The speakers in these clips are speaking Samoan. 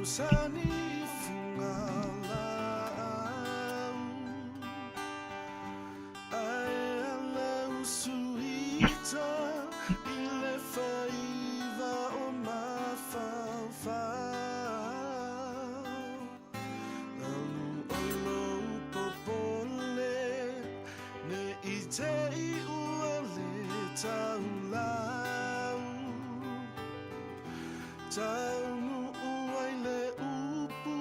Tausani i Fugalaau Ae ala usuita i le faiva o Mafaufau Alu o lou popole Ne i te i ua le taulau Taunuu ai le upu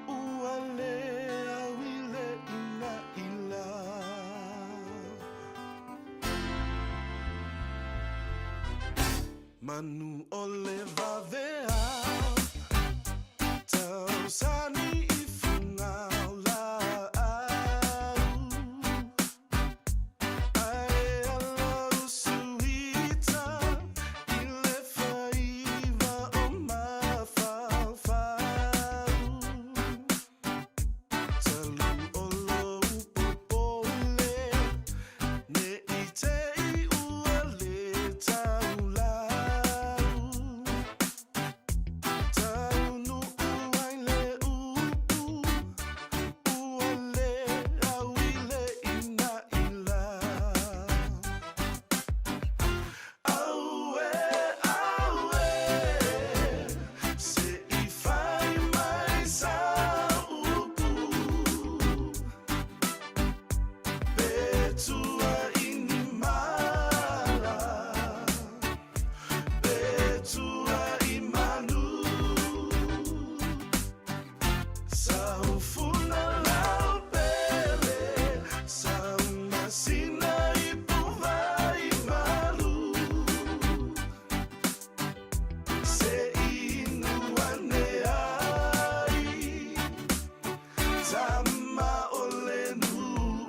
Ua le au i le inaila. Manu o le vaveao Tausani i Fugalaau Ae ala usuita i le faiva o Mafaufau Talu o lou popole Ne i te i ua le taulau Taunuu ai le upu Ua le au i le inaila Auē, auē, se i fai mai sau upu Pe tua i ni mala Pe tua i manu Saufuna lau pele Sau masina i puvai malu Se inu ane ai Tama o le nuu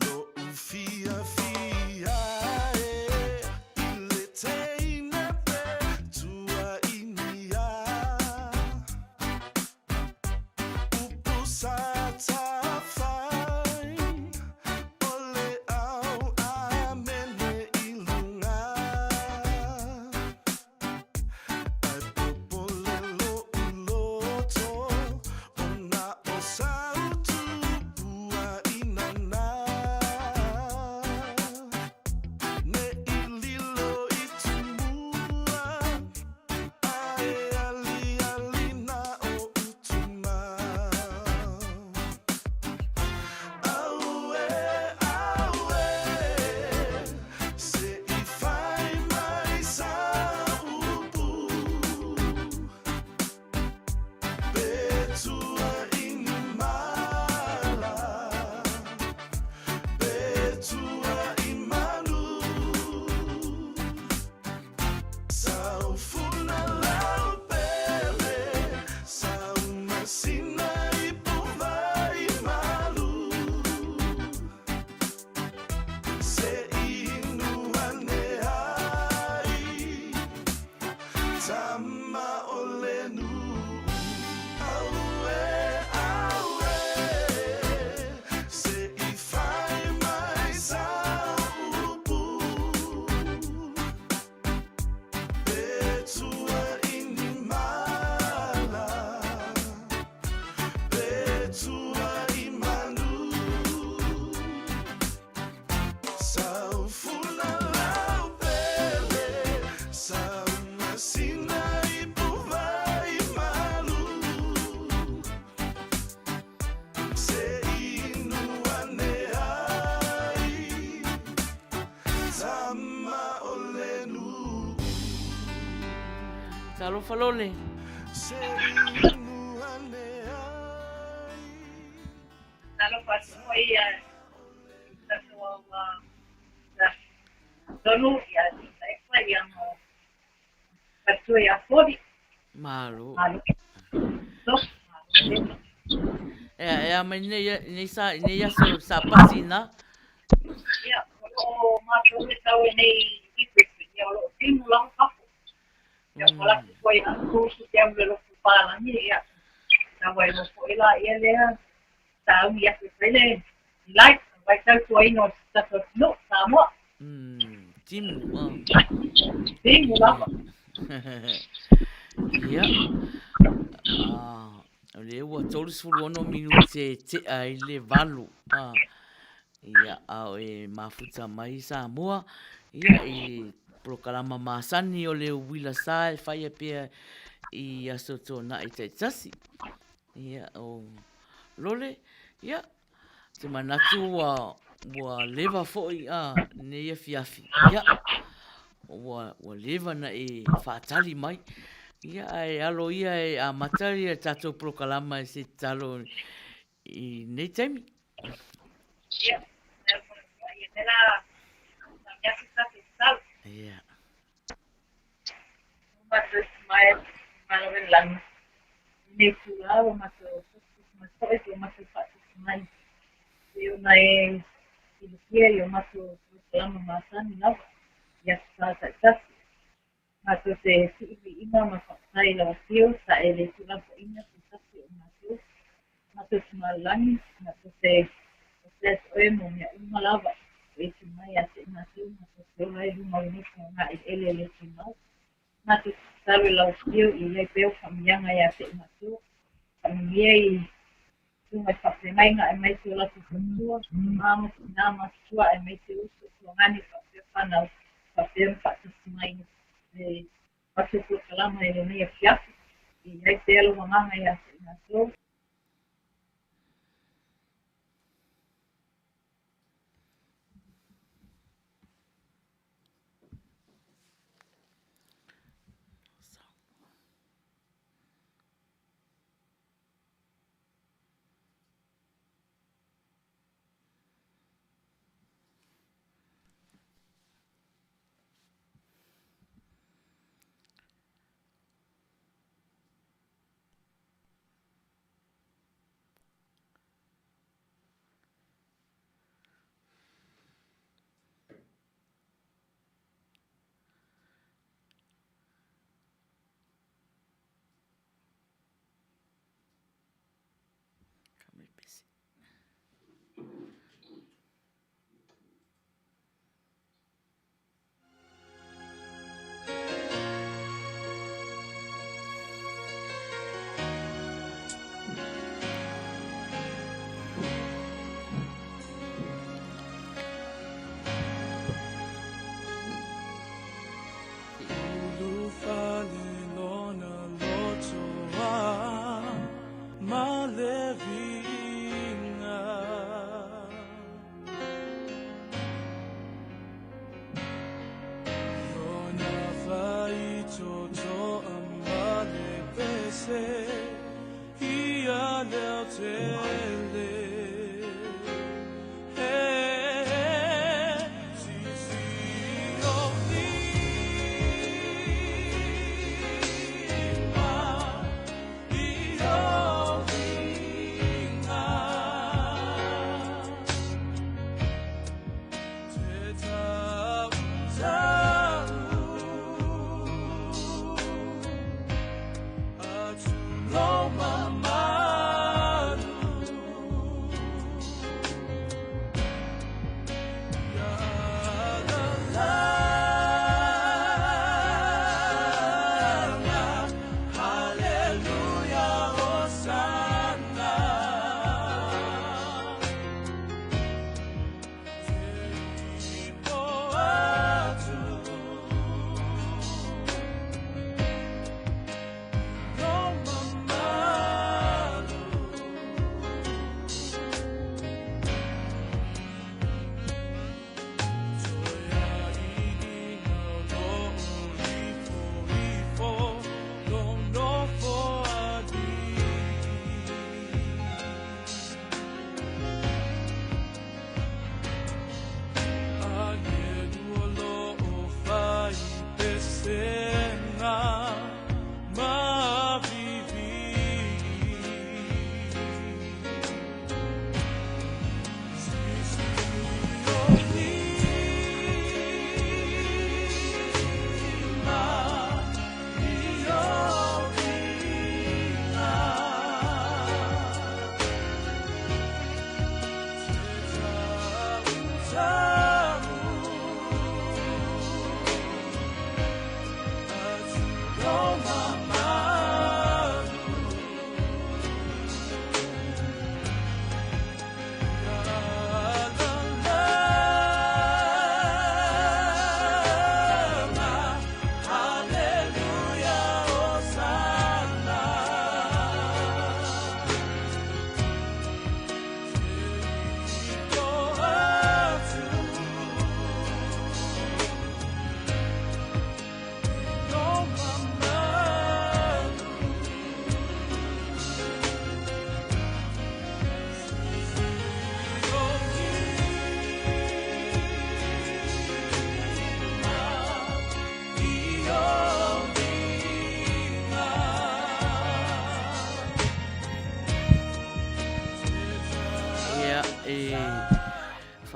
Lo'u fiafia e i le teine pe tua inia Upu sa tafai o le au a mele i luga Ae popole lo'u loto ona o sau tupua inana Ne i lilo i tumua ae aliali na o utuma Auē, auē, se i fai mai sau upu Pe tua i ni mala, pe tua i manu Sau funa lau pele, sau masina i puvai malu Se inu ane ai, tama o le nuu Auē, auē, se i fai mai sau upu Pe tua i ni mala, pe tua i manu Sau funa lau pele, sau masina i puvai malu Se inu ane ai Tama o le nuu. Talofa Lole. Se inu ane ai. Talofa atu foi ia i tatou au tonu ia Epa ia mo Matua ia Fori. Malo. Malo. Malo. Ea, ea mai nei, nei, sa, nei aso sa pasi na. Ia, o lo o mātou e tau e nei i Brisbane, ia o lo o timu lava fafo. Ia, o latu koe a kū te amu e loku pālangi, ia, tau ai lo foʻi la ia lea, tāungi aku e whaile, i lai, vai tau tua ino o tatou atunuu, Samoa. Timu, Timu lava. Ia, o lea ua 36 minute e tea ai le 8. Ia, a o e mafuta mai Samoa, ia, i polokalama masani o le uila sa e faia pea i aso tuanai taitasi. Ia, o Lole, ia, te manatu ua, ua leva foi a nei afiafi. Ia, ua, ua leva na e faatali mai. Ia, ae alo ia e amata ia tatou polokalama e se tatalo i nei taimi. Ia, ia, la, ia. Matou te siʻiviʻiga ma faafetai i lau Afio sa e le tuulafoaiina se tasi o matou. Matou te malolagi, matou te faafetai atu oe mo mea uma lava ua e tu mai ia te i matou, matou te ola ai i luma o lenei fogaeleele e le tumau. Matou te tatalo i lau Afio ia i ai pea ou faamanuiaga ia te i matou, faamanuia i susuga i faafeagaiga aemaise o latou faletua, tama ma tina matutua aemaise uso, tuagane faapea fanau, faapea ona faatasi mai i le matou polokalama i lenei afiafi. Ia i ai pea lou agaga ia te i matou.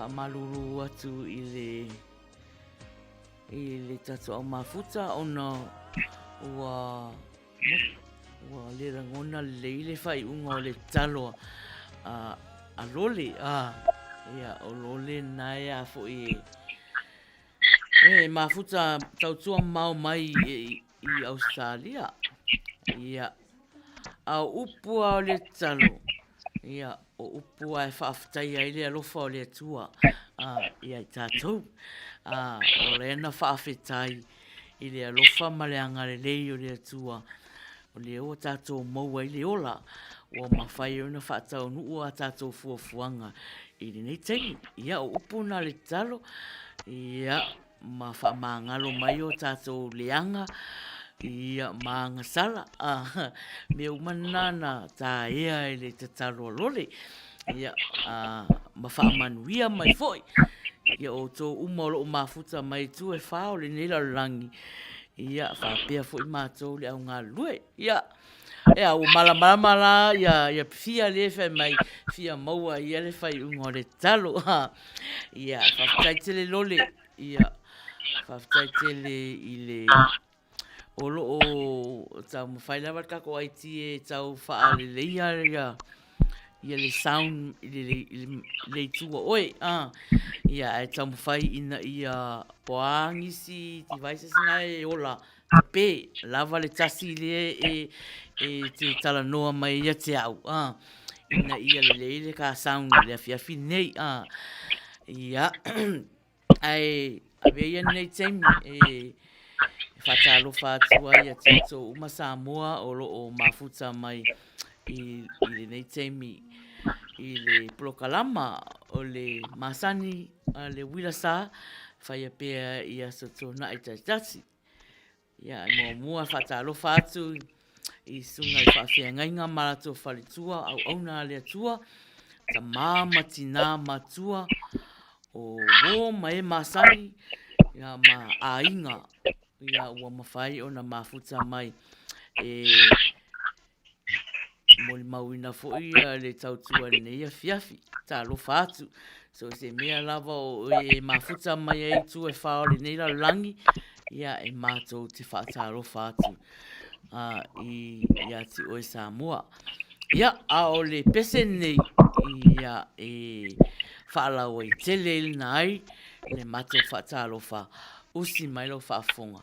Faamalulu atu i le i le tatou au mafuta ona ua ua le lagona lelei le faaiuga o le tatalo a a Lole a ia o Lole na e a foi e mafuta tautua mamao mai i Ausetalia. Ia, a o upu lava o le tatalo, ia, o upu lava e faafetaia ai le alofa o le Atua ia i tatou. O lea na faafetai i le alofa ma le agalelei o le Atua, o lea ua tatou maua ai le ola, ua mafai ona faataunuu a tatou fuafuaga i lenei taimi. Ia, o upu na o le tatalo, ia, ma faamagalo mai o tatou leaga, ia, ma agasala, mea uma na na taea e le tatalo a Lole, ia, ma faamanuia mai foi ia outou uma o lo o mafuta mai i itu e fa o lenei lalolagi, ia, faapea foi matou le au galulue. Ia, ea, ua malamalama la ia, ia Fia lea e fai mai, fia maua ia le faaiuga o le tatalo. Ia, faafetai tele Lole, ia, faafetai tele i le, o lo o taumafai lava le tatou IT e tau faaleleia ia, ia le sound i le, i le itu a oe, a, ia, ae taumafai ina ia, po o a nisi devices na e ola, Pe lava le tasi lea e, e te talanoa mai ia te au, a, ina ia lelei le ka sound i le afiafi nei, a, ia, ae avea ia lenei taimi e faatalofa atu ai ia te outou uma Samoa o lo o mafuta mai i, i lenei taimi i le polokalama o le masani a le uila sa faia pea i aso tuanai taitasi. Ia, e muamua faatalofa atu i susuga i faafeagaiga ma latou faletua, auauna a le Atua, tama ma tina matua, o uo ma e masani, ia, ma aiga, ia, ua mafai ona mafuta mai e molimauina foi le tautua i lenei afiafi. Talofa atu, so se mea lava o e mafuta mai ai itu e wha o lenei lalolagi, ia e mātou te whaatalofa atu i, ia te oe Samoa. Ia, a o le pese nei, ia e whaalauaitele i lena ai, le matou whaatalofa, usi mai lau faafofoga.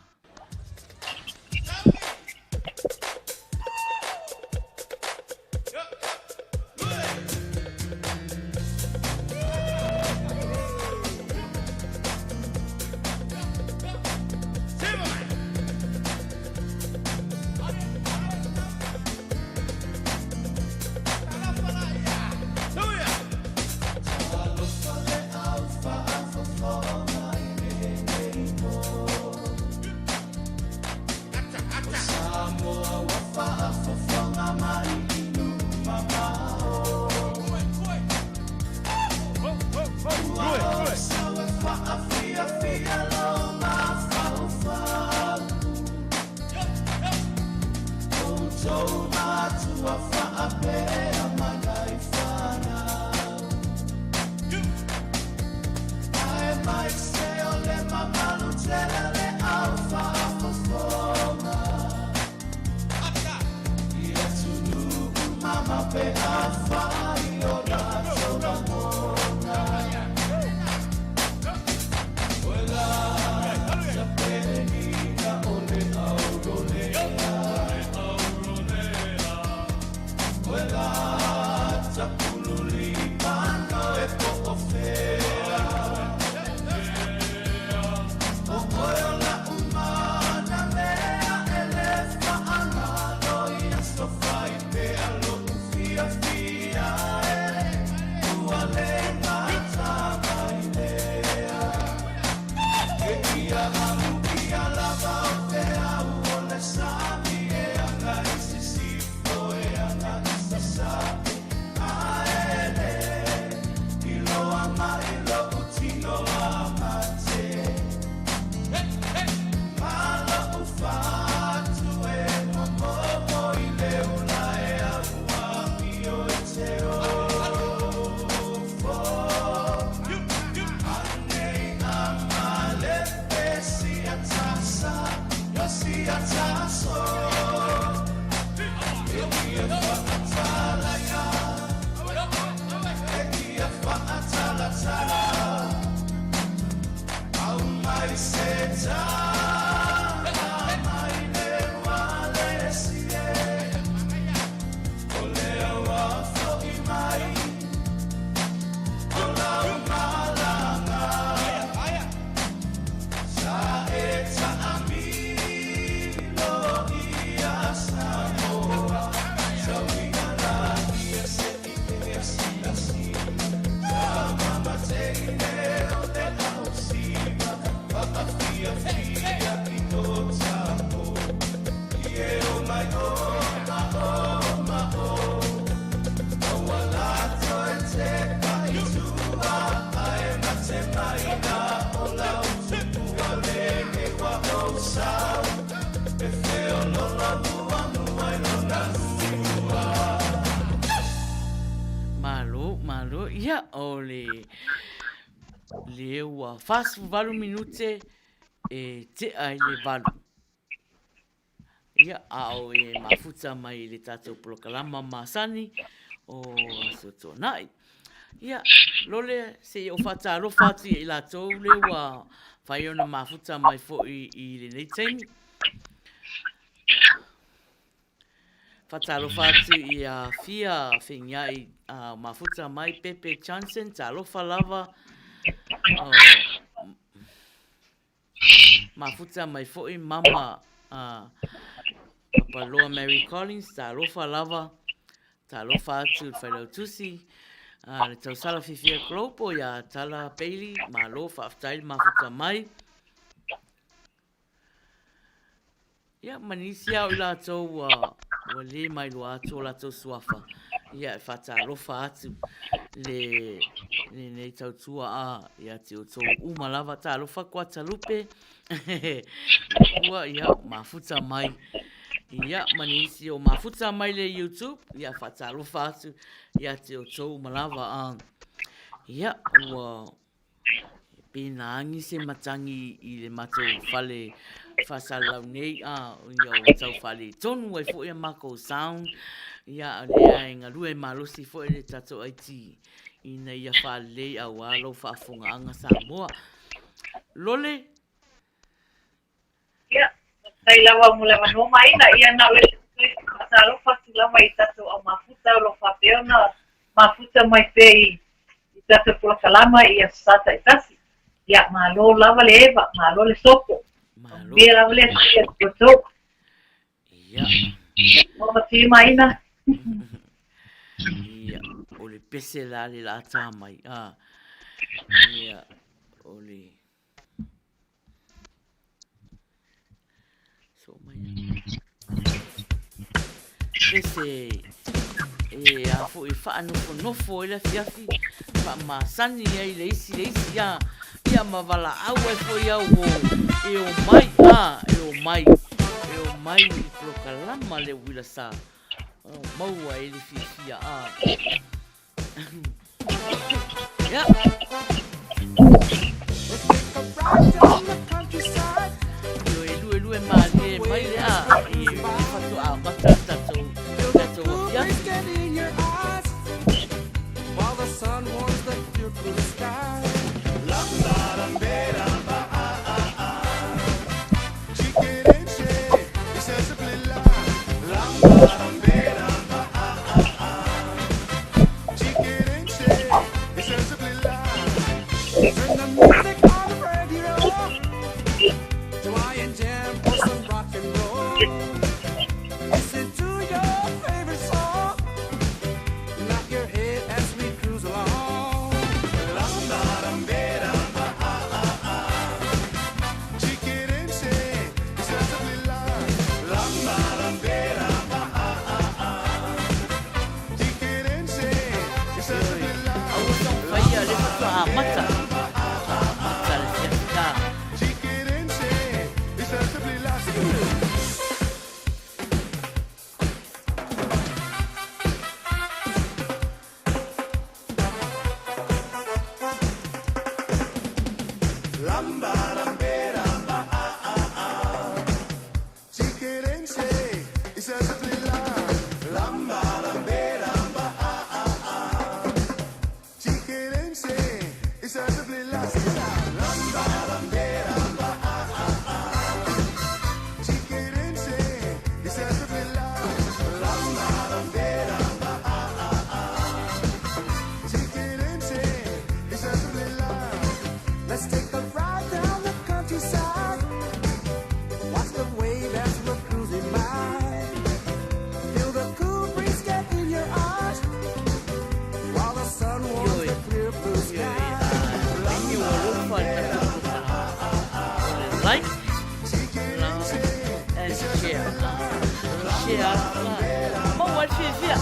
Malo, malo, ia, o le, le ua 48 minute e tea i le 8. Ia, a o e mafuta mai i le tatou polokalama masani o Aso Toonai. Ia, lole, se i ou faatalofa atu ia i latou le ua fai ona mafuta mai foi i lenei taimi. Faatalofa atu ia Fia Fegiai a mafuta mai Pepe Johnson, talofa lava. O, Mafuta mai foi mama a Papaloa Mary Collins, talofa lava, talofa atu i le Failautusi, a le tausala fiafia Global ia Tala Bailey, malo faafetai le mafuta mai. Ia, ma nisi lava o i latou ua, ua le mailoa atu o latou suafa, ia, e faatalofa atu le, lenei tautua a ia te outou uma lava. Talofa Kuatalupe, ua, ia, mafuta mai. Ia, ma nisi o mafuta mai le YouTube, ia, faatalofa atu ia te outou uma lava. A, ia, ua Pēnā agi se matagi i le matou fale faasalalau nei, a ia ua tau faaletonu ai foi a makou sound, ia o lea e galue malosi foi le tatou IT ina ia faalelei auā lou faafofogaaga Samoa. Lole. Ia, faafetai lava mo le avanoa Maina. Ia na o le toe faatalofa atu lava i tatou au mafuta o lo o faapea ona mafuta mai pea i tatou polokalama i aso Sa taitasi. Ia, malo lava le eva, malo le sopo. Malo. Manuia lava le aso ia te outou. Ia. Over to you Maina. Ia, o le pese la le la tā mai. Ah. Ia, o le So mai Pese e a foi whaanofonofo i le afiafi, whaamasani ai le isi le isi a, ia ma valaau ai foi au o e o mai a, e o mai, e o mai i polokalama le uila sa, o maua e le fiafia a. Ia. Io e lue lue mālie mai le a i le whatu a mata tatou tatou afiafi. Ioe, aua tau whaia le whatua a mata. A mata le whiawhi tā. Ioe, ioe, a ua alofa i le tatou polokalame. O le like, love and share. Share atu la. Maua ai le fiafia.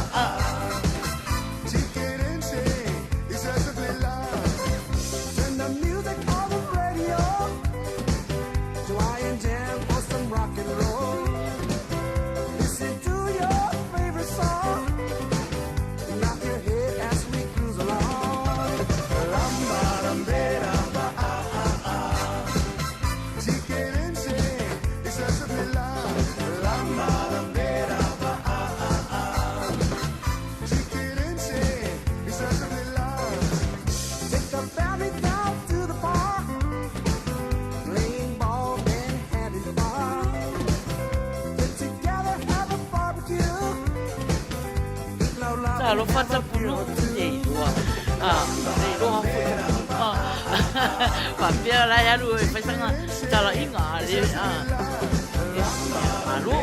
Talofa Tapunuu te iloa. Te iloa foi Tapunuu. Faapea la e alu e fai sana talaiga a le malo.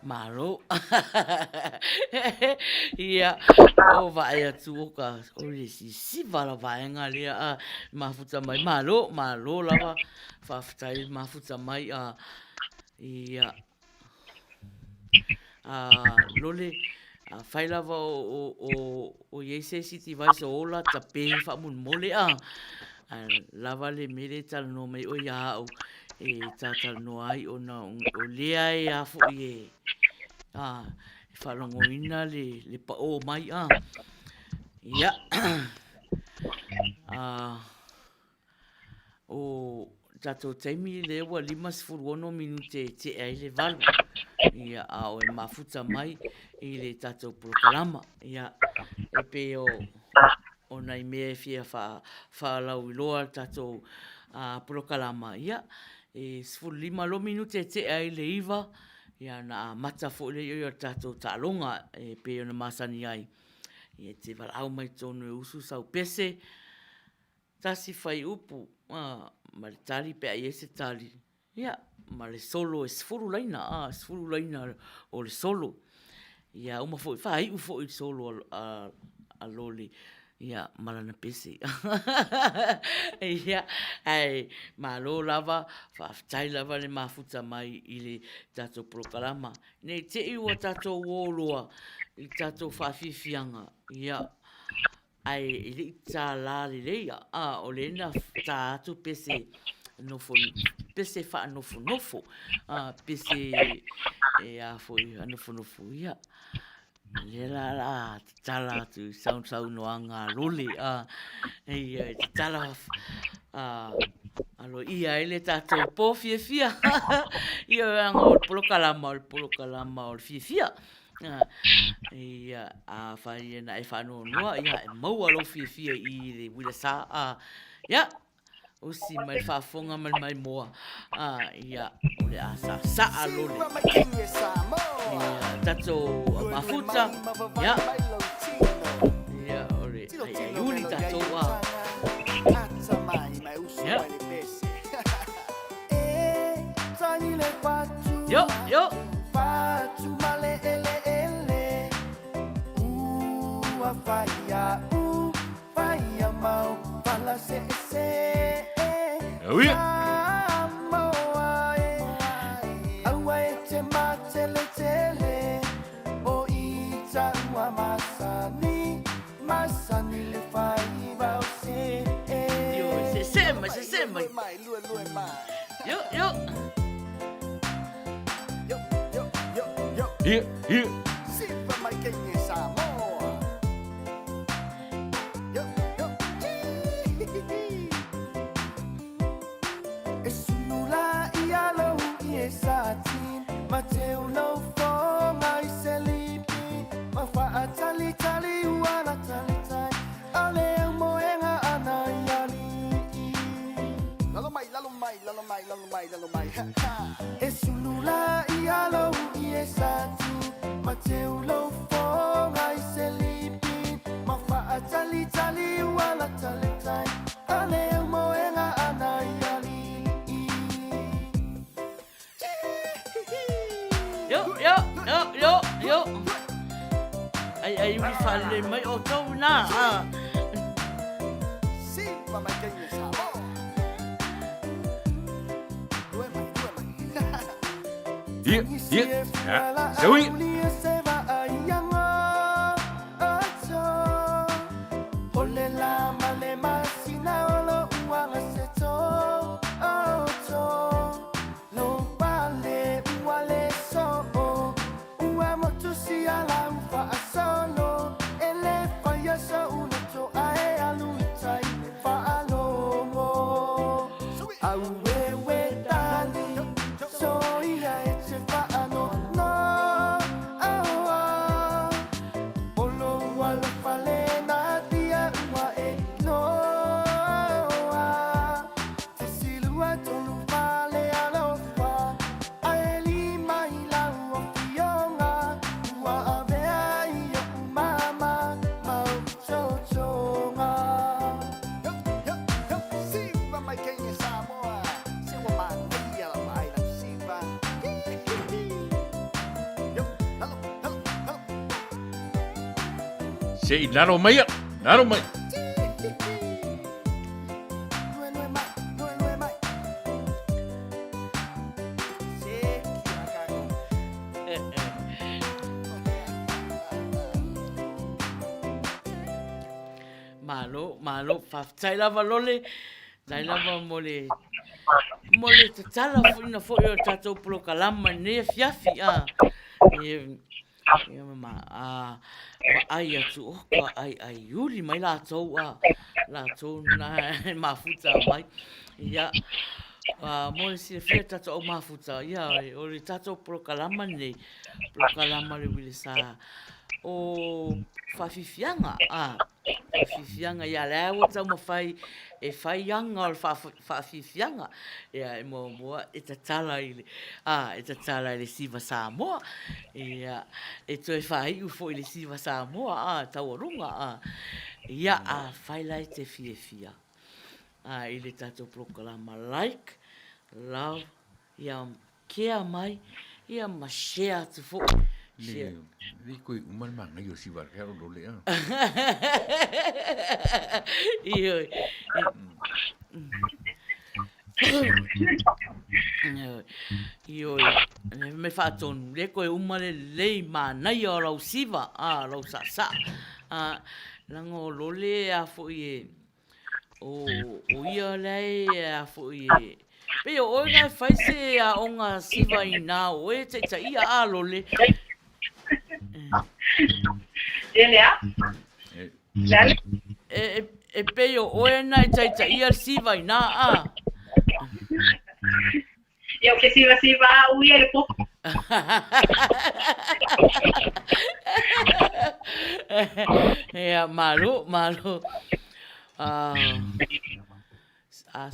Malo. Ia, o vaai atu o ka, o le sisiva la vaega lea a mafuta mai. Malo, malo lava, faafetai mafuta mai a, ia, a, lole, afai lava o i ai se isi device o ola tape faamolemole a, a lava le mea lea e talanoa mai oe ia au e talatalanoa ai ona o lea e a foi e a e faalogoina le paʻō mai a. Ia, a, O tatou taimi lea ua 56 minute e tea ai le 8. Ia, a o e mafuta mai i le tatou polokalama. Ia, e pei o, o nai mea e fia wha, whaalauiloa le tatou polokalama. Ia, e 15 loa minute e tea ai le 9, ia na amata foi lea i o le tatou taaloga e pei ona masani ai. Ia, e te valaau mai tonu e usu sau pese, Tasi fuaiupu, ma le tali pe a i ai se tali, ia, ma le solo e 10 laina, a, 10 laina o le solo. Ia, uma foi, faaiu foi le solo a, a Lole, ia, ma lana pese. Ia, ae malo lava, faafetai lava le mafuta mai i le tatou polokalama. Ne i te i ua tatou ō loa i tatou faafiafiaga, ia, Ae e le i tālā lelei, a, o lea na tā atu pese nofo, pese faanofonofo, a, pese e a foi, a nofonofo ia. Lea la la tatala atu i saunoaga a Lole, a, ia e tatala, a, aloaia ai le tatou pō fiafia. Ia, leaga o le polokalama, o le polokalama o le fiafia. Ia, afai na e faanoanoa, ia, e maua lou fiafia i le uila sa, a, ia, usi mai le faafofoga ma le maimoa, a, ia, o le a saasaa lole. Ia, tatou mafuta, ia, ia, o le aiaiuli tatou, a, ia. Yo, yo. Ui. Yo, se mai, se mai. Yo, yo. Ia, ia. Yo, yo, yo, yo, yo. Ai, ai, uli whaalelei mai o tau nā. Ah. Ia, ia. Ha, Saui. Se i lalo mai a, lalo mai. Malo, malo, faafetai lava Lole, tai lava mo le, mo le tatala foina foi o tatou polokalama i lenei afiafi, a. E, e ma, a, vaai atu, oh, kua ai ai uli mai latou, a, latou na e mafuta mai. Ia, a, mo le silafia tatou au mafuta, ia, o le tatou polokalama lenei, polokalama le uile sa, o faafiafiaga, a, faafiafiaga, ia lea ua taumafai e fai aga o le faafiafiaga, ia e muamua e tatala i le, a, e tatala i le Siva Samoa, ia, e toe faaiu foi i le Siva Samoa, a, taualuga, a, ia, afai la e te fiafia, a, i le tatou polokalama like, love, ia, Kea mai, ia ma share atu foi. Le, le koe uma le manaia o siva kea o lole a. Ioe. Ioe, me whaatonu, le koe uma le lei manaia o lau siva, a, lau saasaa. A, langa o lole a foi e, O, o ia lea e a foi e... Pei o oe na e fai se aoga siva i nā o oe e taitaia a lole. E lea? Lea E, e, e pei o oe na e taitaia le siva i nā a. Ia o ke sivasiva au ia i le po. Ia, malo, malo.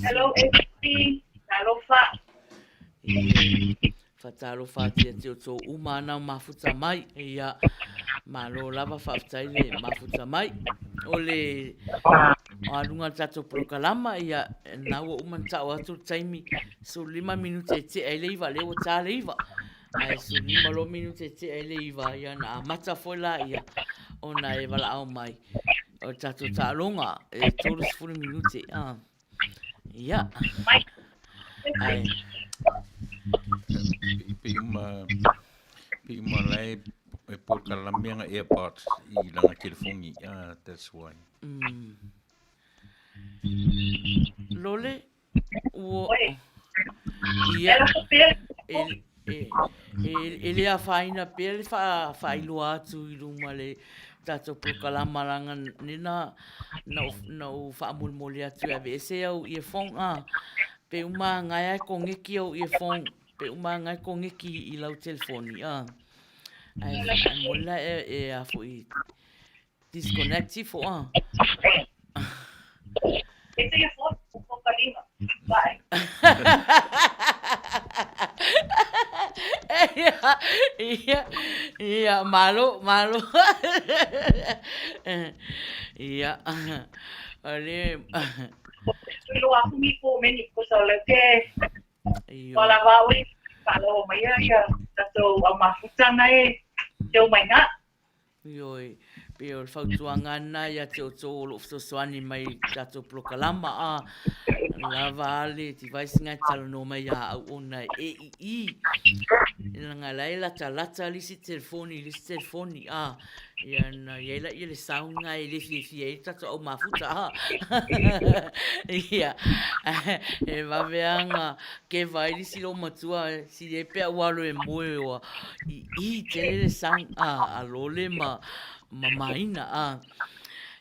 Hello everybody, talofa. Fatalofa atu ia te outou uma ana o mafuta mai. Ia, malo lava faafetai le mafuta mai. O le aluga o le tatou polokalama, ia, na ua uma ona tau atu le taimi, 15 minute e tea ai le 9, lea ua ta le 9. Ae 15 loa minute e tea ai le 9, ia ona amata foi laia ona e valaau mai. O le tatou taaloga e 30 minute. Ah. Ia. Ai. Pe uma, pe uma la e e polokalame anga AirPods i langa telefoni. Ah, that's why. Lole, ua... Ia, e, e, e, e le afaina pea le wha, whaailoa atu i luma le tatou polokalama langa nena na o, na o whaamolemole atu e aveese au earphone a pe uma ngai ai kongeki au earphone pe uma ngai kongeki i lau telefoni a ai ai mole la e, e a foi disconnect ifo a. E te phone ko kalima. Bye. Ia, ia, ia, malo, malo. Ia, o le... Tuilo aku mi ko meni ko sa le ke. Wala va oi ka lo mai ia tatou au mafuta nai te o mai na. Ioe, pei o le fautuaga lena ia te outou o lo o fesoasoani mai i le tatou polokalama, a lava a le device lena e talanoa mai ia au ona e i i, leaga la e latalata le isi telefoni i le isi telefoni, a, ia ona i ai lea le sound lena e le fiafia ai le tatou au mafuta, a. Ia, e vave lava ona keva ai le isi loomatua, sili ai pe a ua alu e moe ua i i tele le sound a, a lole ma, ma maina a.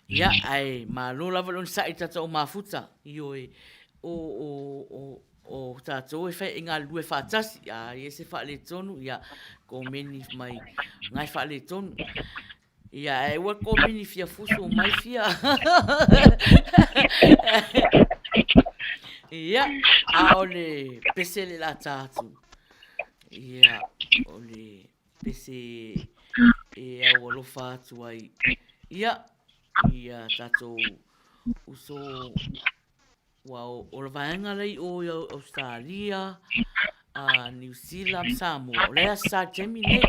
Ia, ae malo lava le onosai i tatou mafuta, ioe, o, o, o, o tatou e fai e galulue faatasi, a i ai se faaletonu, ia, komeni mai ngai faaletonu. Ia, ae ua komeni fia fusu mai fia. Ia, a o le pese le lata atu. Ia, o le pese e au alofa atu ai. Ia, ia tatou uso Ua o le vaega lea i o i Ausetalia, Niu Sila ma Samoa, o le Aso Sa taimi nei.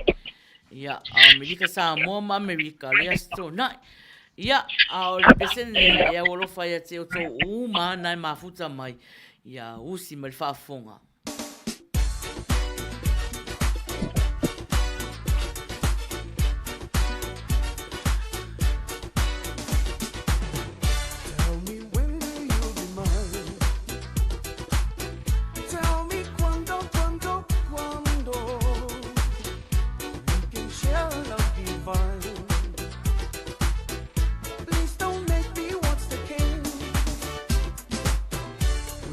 Ia, a Amerika Samoa ma Amerika, o le Aso Toonai. Ia, a o le pese lenei e au alofa ia te outou uma na e mafuta mai, ia usi mai le faafofoga.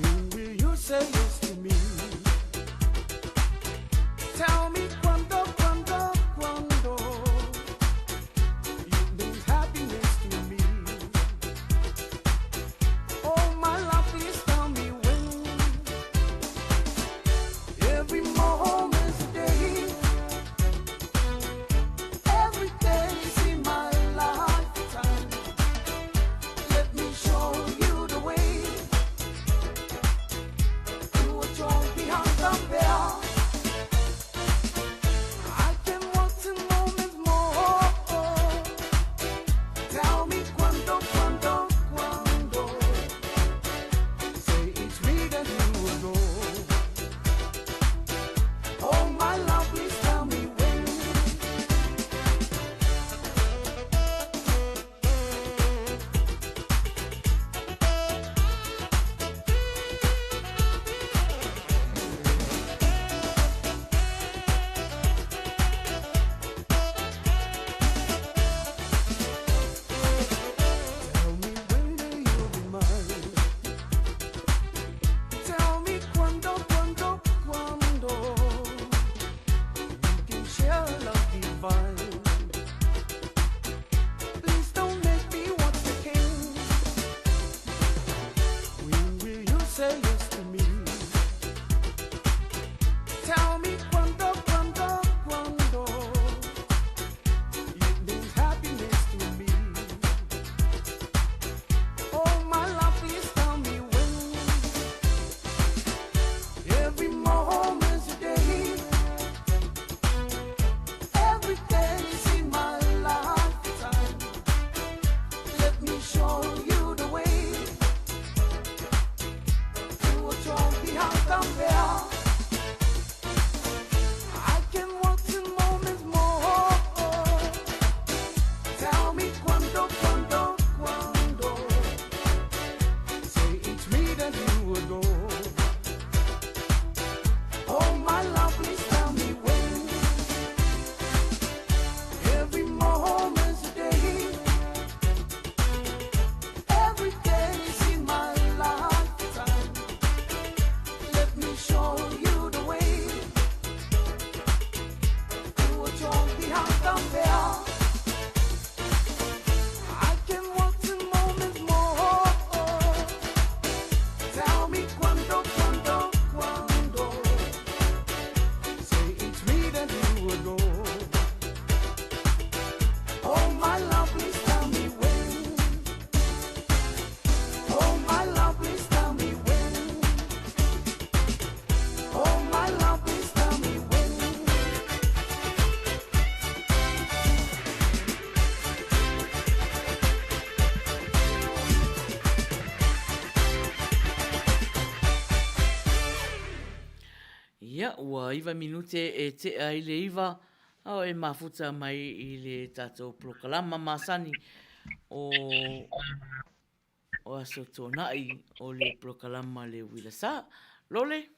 When will you say yes to me? Say yes to me. Tell me quando, quando, quando. It means happiness to me. Oh, my love, please tell me when. Every moment's a day. Every day's in my lifetime. Let me show you the way. To a I can walk 10 moments more. Tell me quando, quando, quando. Say it's me that you adore. Oh, my love, please tell me when. Every moment's a day. Every day's in my lifetime. Let me show you the way. To a I can walk 10 moments more. Tell me quando, quando, quando. Say it's me that you adore. Oh, my love, please tell me when. Oh, my love, please tell me when. Oh, my love, please tell me when. Ia, ua 9 minute e tea i le 9, a o e mafuta mai i le tatou polokalama masani o o Aso Tuanai o le polokalama le Uila Sa. Lole?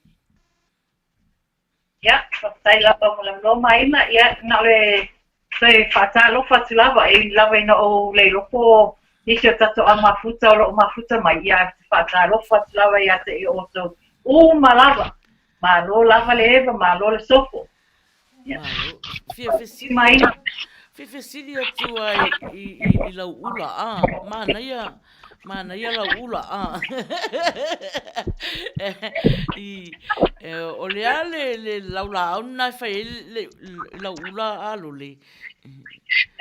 Ia, faafetai lava mo le avanoa Maina. Ia, na o le toe faatalofa atu lava, e ui lava ina ou le iloa po o nisi o tatou au mafuta o lo o mafuta mai, ia, ae ou te faatalofa atu lava ia te i outou uma lava. Malo lava le eva, malo le sofo. Ia. Malo. Fia fesili, Maina. fia fesili atu ai i, i, i lau ula, a, manaia, manaia lau ula, a. I, e, o le a le, le laulaau na e fai ai le, le lau ula a Lole?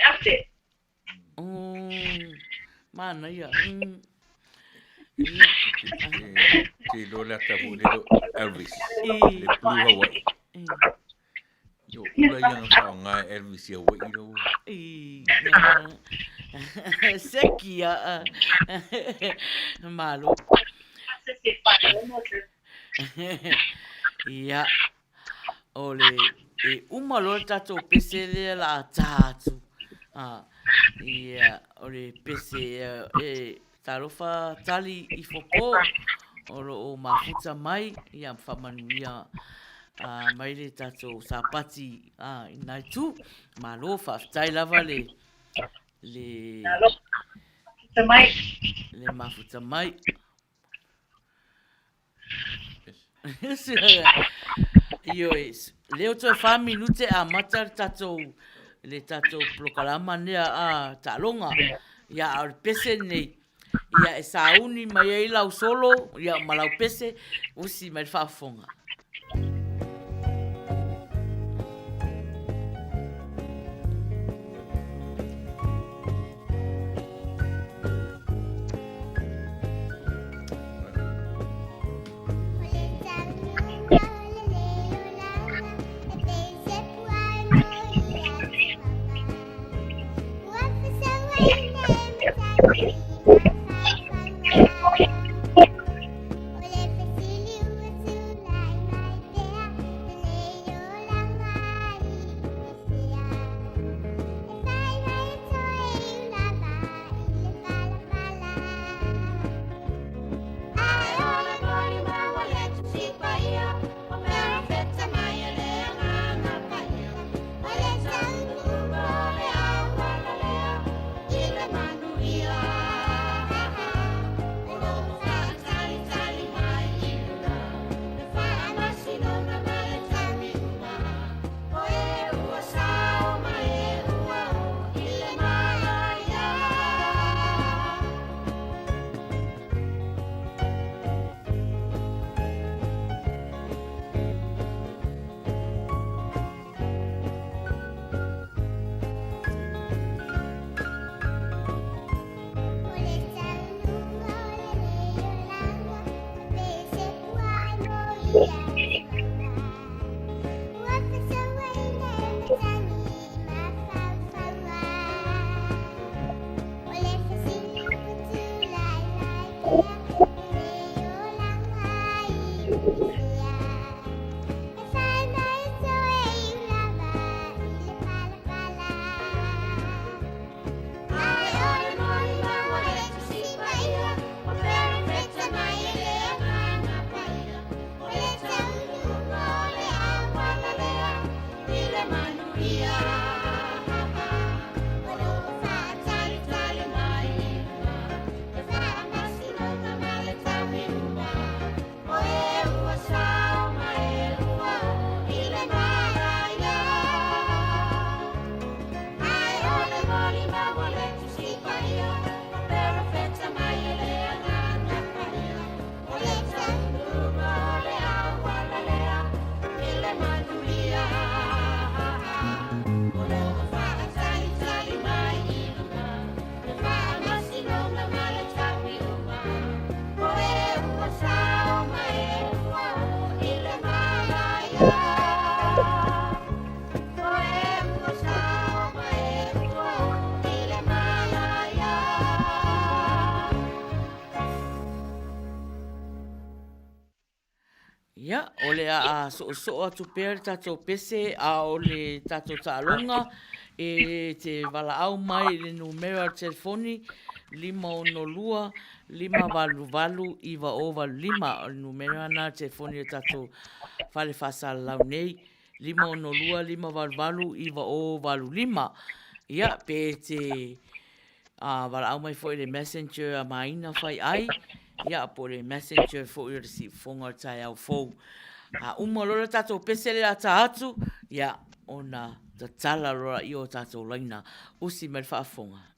Ate. Oh, manaia. Ia. Te iloa le ata foi lele o Elvis, le Blue Hawaii. Yo, ula ia na whaonga e Elvis i Hawaii rau. I, seki a, malo. Ia, o le, e uma loa le tatou pese lea la a tā atu. A, ia, o le pese e, talofa tali i foko, o lo o mafuta mai, ia whamanuia a, mai le tatou sapati a, i nai tū. Malo, whaafetai lava le, le, Mafuta mai. le mafuta mai. Ioe, leo toe wha minute a mata le tatou, le tatou polokalama nea a taaloga. Ia, a o le pese nei, ia e sauni mai ai lau solo, ia ma lau pese, usi mai le faafofoga. Ia, o le a soosoo atu pea le tatou pese a o le tatou taaloga e te valaau mai i le numera o le telefoni 562 588 9085. O le numera lena o le telefoni o le tatou fale faasalalau nei 562 588 9085. Ia, pe te A valaau mai foi i le messenger a Maina Fai Ai, ia po o le messenger foi o le siufofoga o le taeao fou. A uma loa le tatou pese lea a ta atu, ia ona tatala loa lea o tatou laina. Usi mai le faafofoga.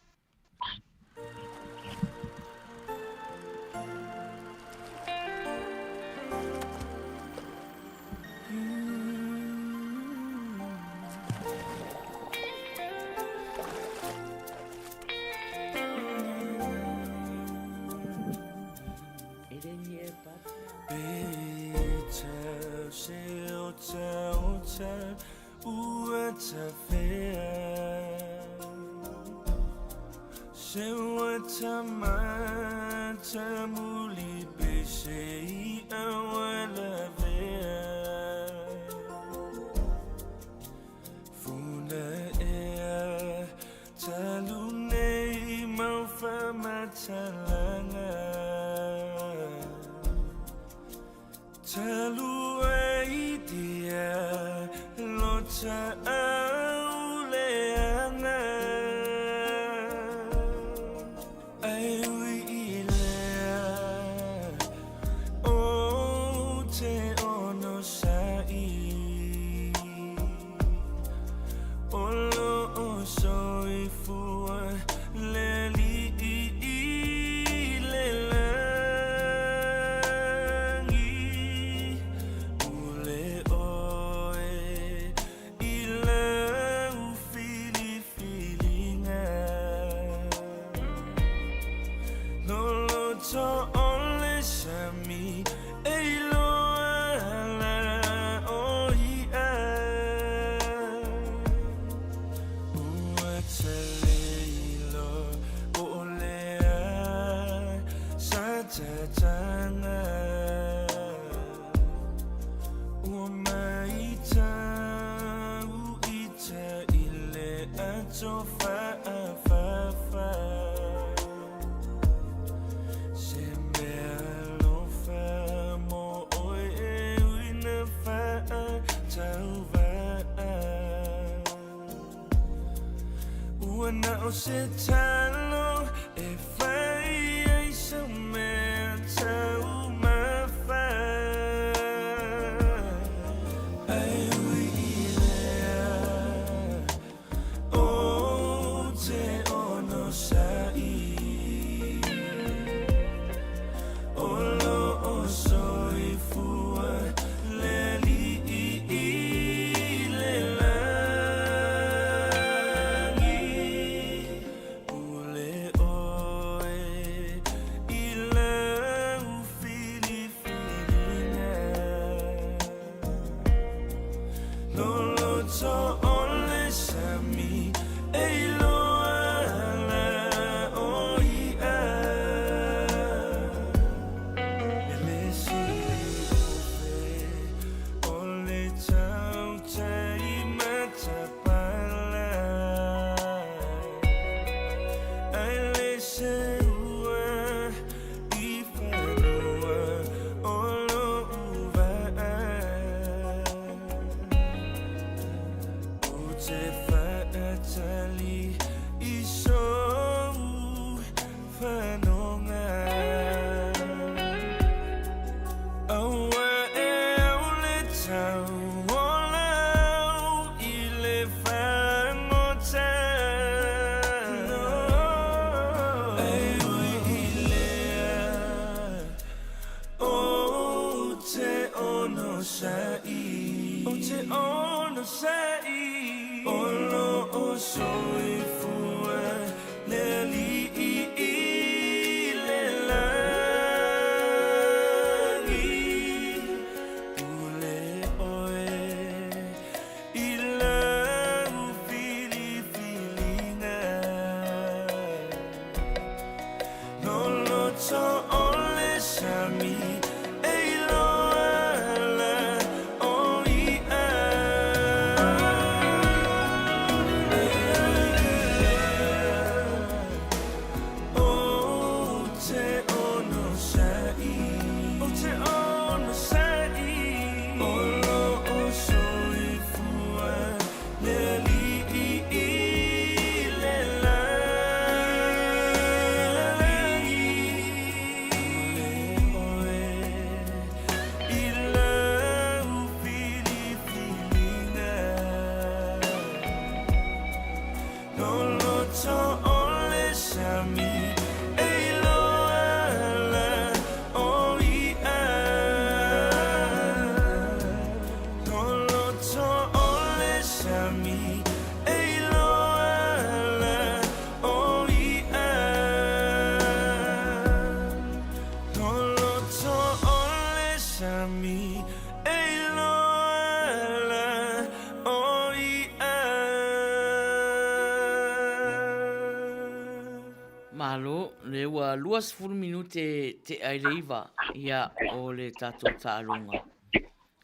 Malo, le ua 20 minute tea i le iva, ia, o le tatou taaloga.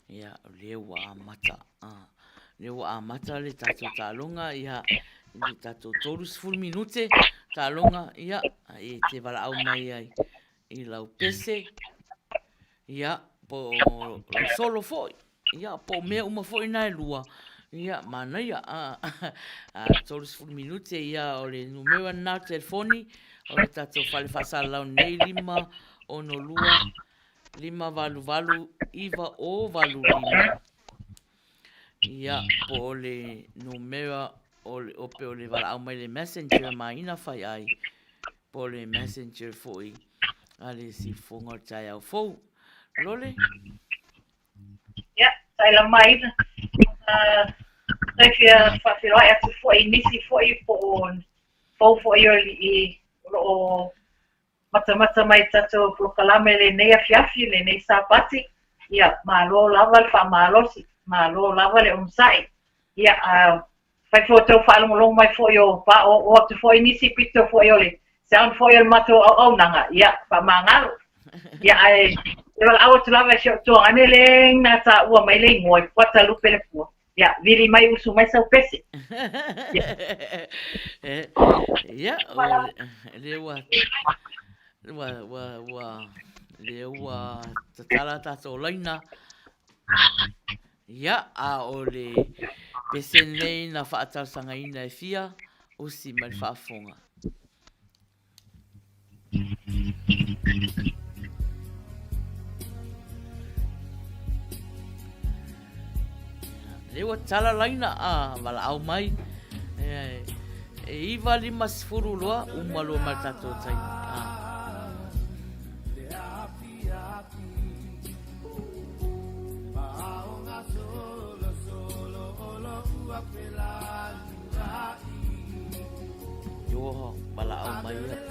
Ia, o lea ua amata. Ah, lea ua amata le tatou taaloga, ia, i le tatou 30 minute taaloga, ia, e te valaau mai ai i lau pese, ia, po o lau solo foi, ia, po o mea uma foi na e lua, ia, manaia, a, a 30 minute, ia, o le numera lena o telefoni, o le tatou fale faasalalau nei, 5, 6, 2, 588 985. Ia, po o le numera o le ope o le valaau mai le messenger ma ina fai ai, po o le messenger foi a le siufofoga o le taeao fou. Lole? Ia, taila mai. Tai fia faafeiloai atu foi i nisi foi po o fou foi o i o lo o matamata mai i tatou polokalame i lenei afiafi, lenei Sapati, ia, malo lava le faamalosi, malo lava le onosai. Ia, a fai foi o tou faalogologo mai foi o paooo atu foi nisi pito foi o le sound foi o le matou auaunaga, ia, faamagalo. Ia, ae e valaau atu lava i si ou tuagane le na taua mai le igoa i Fuatalupe le fua. Ia, vili mai usu mai sau pese. Ia, lea ua, ua, ua, ua, lea ua tatala tatou laina. Ia, a o le pese nei na faatalosagaina e fia, usi mai le faafofoga. Lea ua tala laina a valaau mai. E, e iwa lima sefulu loa, uma loa ma le tatou taimi. A. Ioho, valaau mai ia.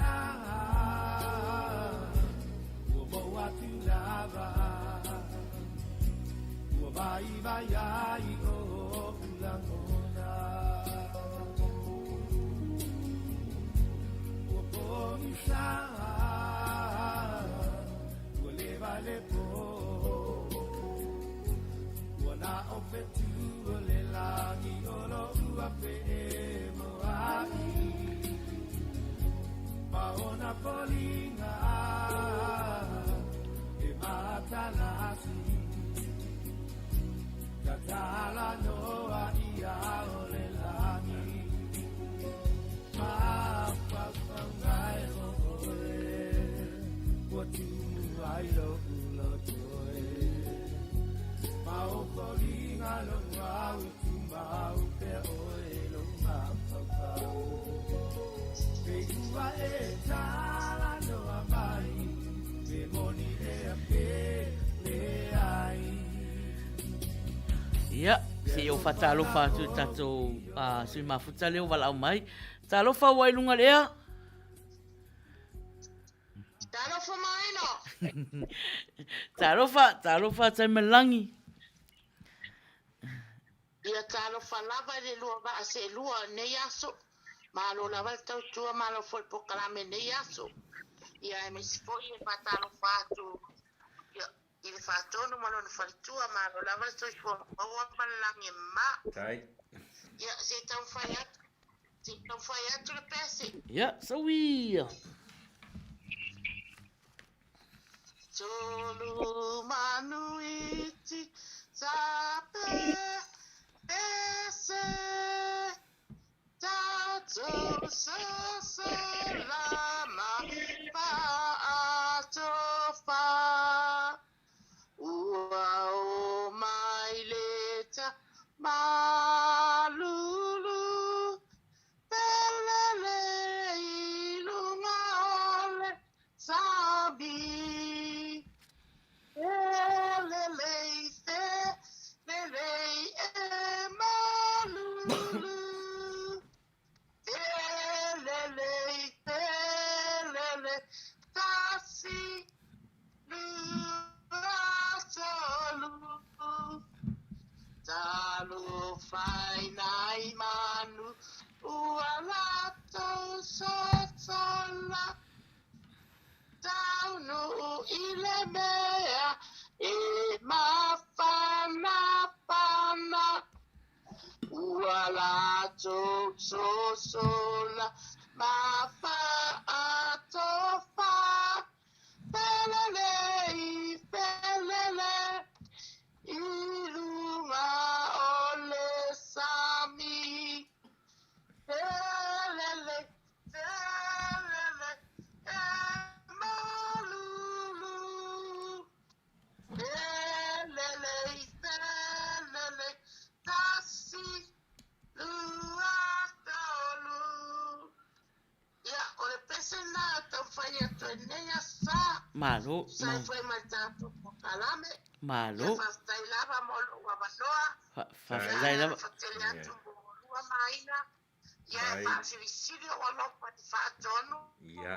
Ia, se i ou faatalofa atu i le tatou sui mafuta lea ua valaau mai. Talofa ua i luga i le ea. Talofa Marino! Talofa, talofa Taimalagi. Ia talofa lava i le lua vaa seelua o lenei aso. Malo lava le tautua, malo foi le polokalame i lenei aso. Ia Ia aemaise foi e faatalofa atu ia i le Faatonu ma lona faletua, malo lava le soifua maua ma le lagi e mama. Tai. Ia se i taumafai atu, se i taumafai atu le pese. Ia, sauia. Tolu manuiti sa pe pese tatou sosolama faatofa ua o mai le ta malulu pelele i luga o le Sami Felelei felelei e malulu Felelei felelei tasi lua tolu Talofa i nai manu ua latou sosola Taunuu i le mea e mafanafana, ua latou sosola ma faatofa. Felelei, felelei i luga o le sami. Felelei, felelei e malulu. Felelei, felelei, tasi, lua, tolu. Ia, o le pese lena e taumafai atu ai nei aso. Malo, Sa e fai ma le tatou polokalame. Malo. Ia, faafetai lava mo lou avanoa. Faafetai lava. Ia, fatele atu mo lua ma Aina. Ia e faasilisili ou alofa i le Faatonu. Ia.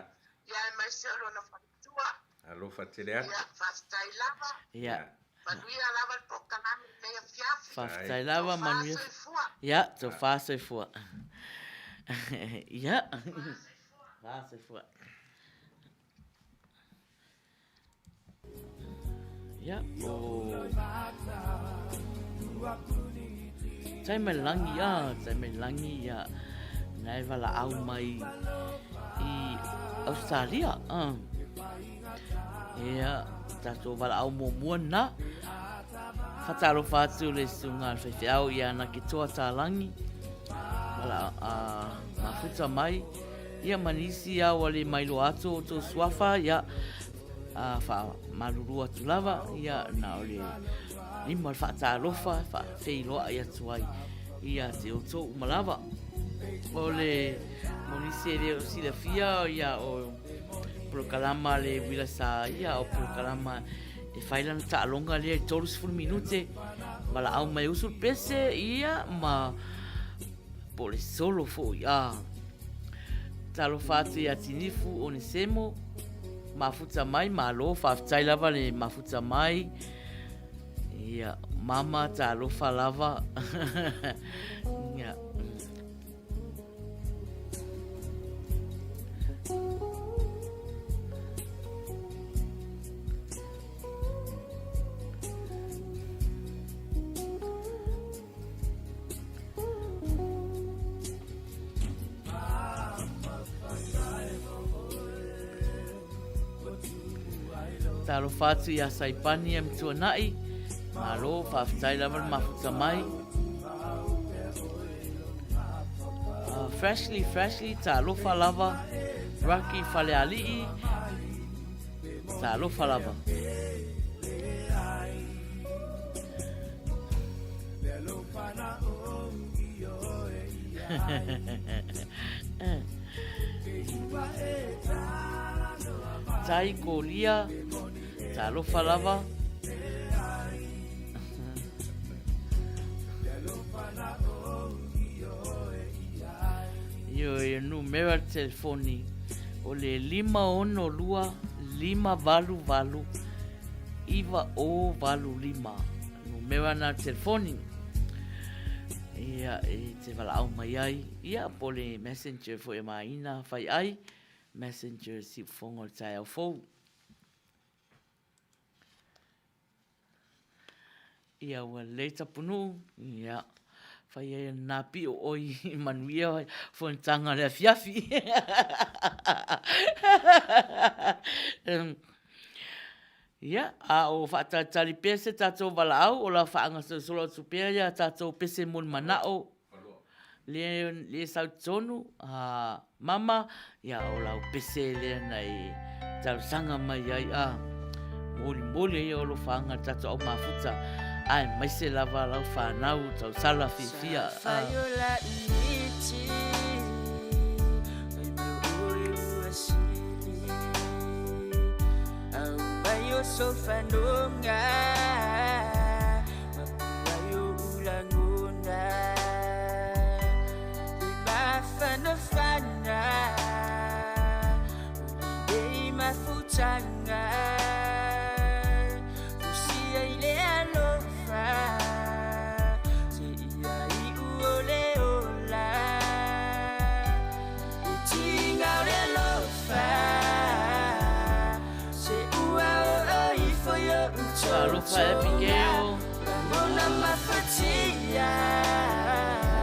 Ia aemaise o lona faletua. Alofa tele atu. Ia, faafetai lava. Ia. Manuia lava le polokalame i lenei afiafi. Faafetai lava, manuia. Tofa soifua. Ia, tofa soifua. Ia. Tofa soifua. Ia, o... Tai mai langi, a, tai mai langi, ia, nai wala au mai i Australia, a. Ia, tātou wala au mō mua nā. Whatalofa atu le sunga al whaiwheau ia na ke toa tā langi. Wala, a, mafuta mai. Ia ma nisi a ua le mailoa atu o outou suafa, ia, a faamalulu atu lava, ia, na o le lima o le faatalofa e faafeiloai atu ai ia te outou uma lava. O le mo nisi e le o silafia, ia, o polokalama le uila sa, ia, o polokalama e fai lana taaloga lea i 30 minute, valaau mai usu le pese, ia, ma po o le solo foi, a. Talofa atu ia Tinifu Onesemo, mafuta mai, malo, faafetai lava le mafuta mai. Ia, mama, talofa lava. Ia. Talofa atu iā Saipani e Mtuana'i, malo, faafetai lava le mafuta mai. Freshly, freshly, talofa lava, Rocky Faleali'i, talofa lava. Tai kolia, talofa lava. Io e numera telefoni o le 562 588 9085. Numera na telefoni. Ia, e te valaau mai ai, ia, po le messenger foi e maina fai ai, Messenger siufofoga o le taeao fou. Ia ua lelei Tapunuu, ia fai ai lena pio oi manuia fonotaga o le afiafi. Ia, a o faatalitali pea se tatou valaau, o la faagasolosolo atu pea ia tatou pese mo le manao lea e sau i totonu, a Mama, ia o lau pese lea na e talosaga mai ai, a molimoli ai ou alofaaga i le tatou au mafuta, aemaise lava lau fanau tausala fiafia. A. Talofa e Abigail.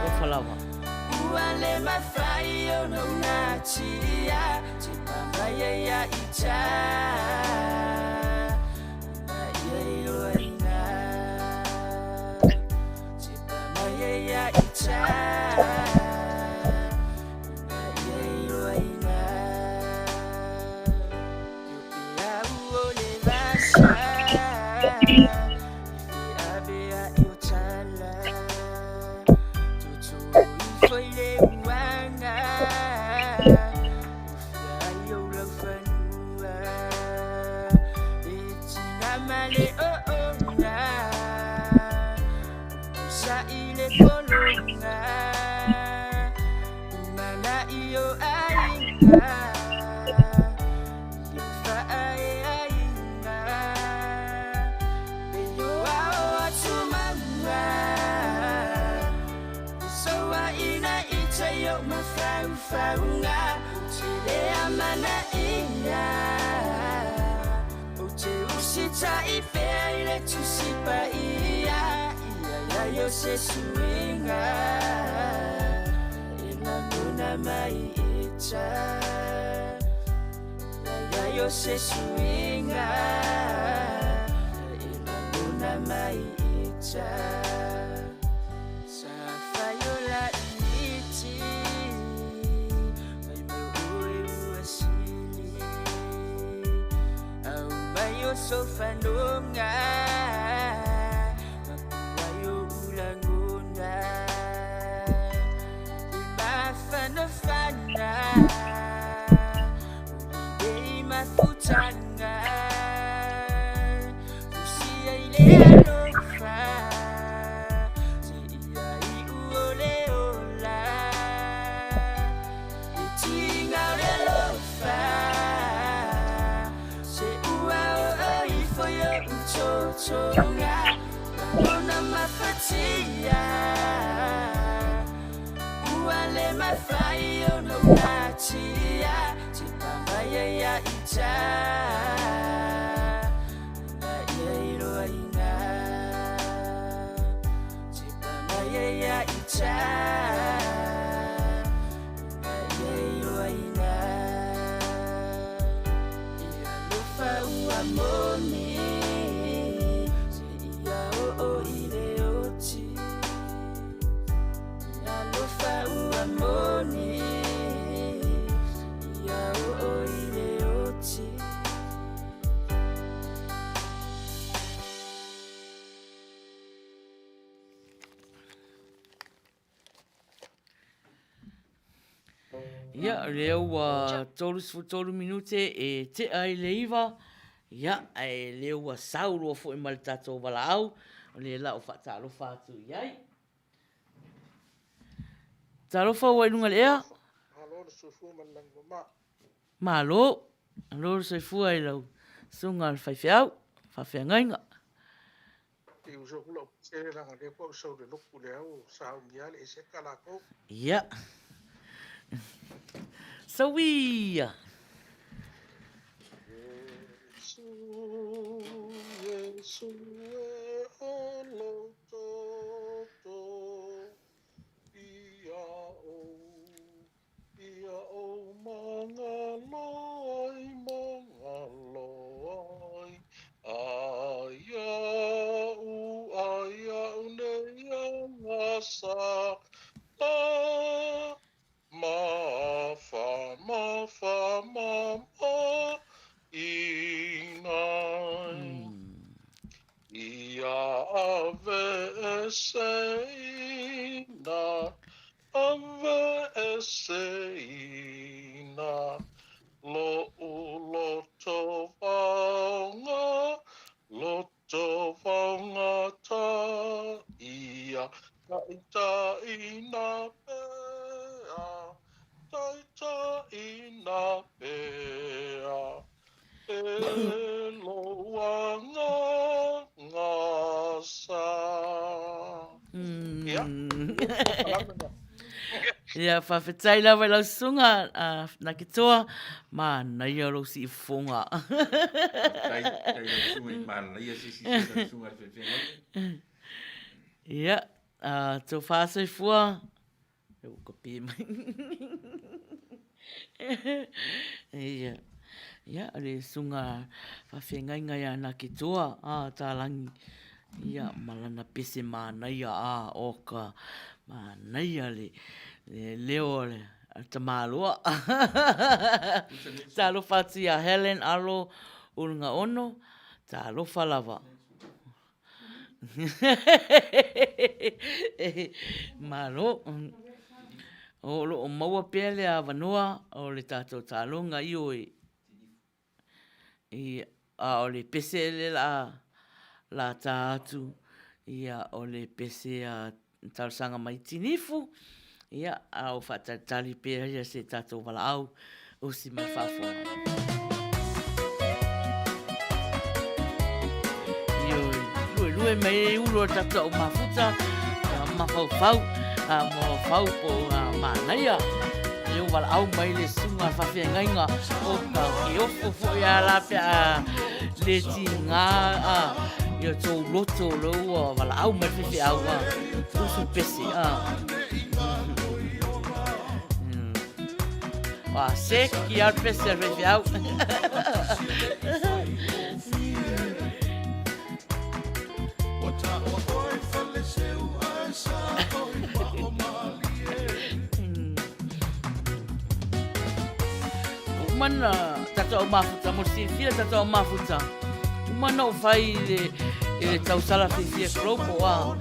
Alofa lava. Ia, lea ua 33 minute e tea i le iva, ia, ae lea ua sau loa foi ma le tatou valaau, o lea la o faatalofa atu i ai. Talofa ua i luga le ea? Malo le soifua ma le lagi mama. Malo, malo le soifua i lau susuga le faifeau, faafeagaiga. E uso aku lau pese leaga lea faatoa ou sau i le lotu lea ua saunia le eseka latou. Ia. Sauia. Iesu, Iesu e o lou toto, ia ou, ia ou magalo ai, magalo ai, ai a'u, ai a'u nei agasa, a, ma fa, ma fa, ma ma, ina. Ia ave eseina, ave eseina, lo'u loto vaoga, loto vaogata, ia taitaina pea, taitaina pea, e lou agaga sa. Ia. Ia, faafetai lava i lau susuga, Nakitoa, manaia lou siifofoga. Faafetai, faafetai i lau susuga i manaia se isi lau susuga i le feafeagaiga. Ia, tofa soifua, ua kopi mai. Ia, ia, o le susuga faafeagaiga ia Nakitoa, Talangi. Ia, ma lana pese manaia, a, oka, manaia le leo o le tamaloa. Talofa atu ia Helen Alo Ulugaono, talofa lava. Malo. O lo o maua pea le avanoa o le tatou taaloga, ioe. Ia, a o le pese le la la tā atu, ia, o le pese a talosaga mai Tinifu, ia, a o faatalitali pea ia se tatou valaau usi mai faafofoga. Ioe, luelue mai ai ulu o le tatou au mafuta, mafaufau, mafaufau po o manaia. E o valaau mai le susuga a le faafeagaiga o ka keofo foi a la pe a le tiga a ia tou loto lo ua valaau mai le faifeau a usu pese a Wa seki a le pese a le faifeau. Uma na tatou au mafuta, mo le silafia tatou au mafuta. Uma na ou fai i le, i le tausala fiafia global a.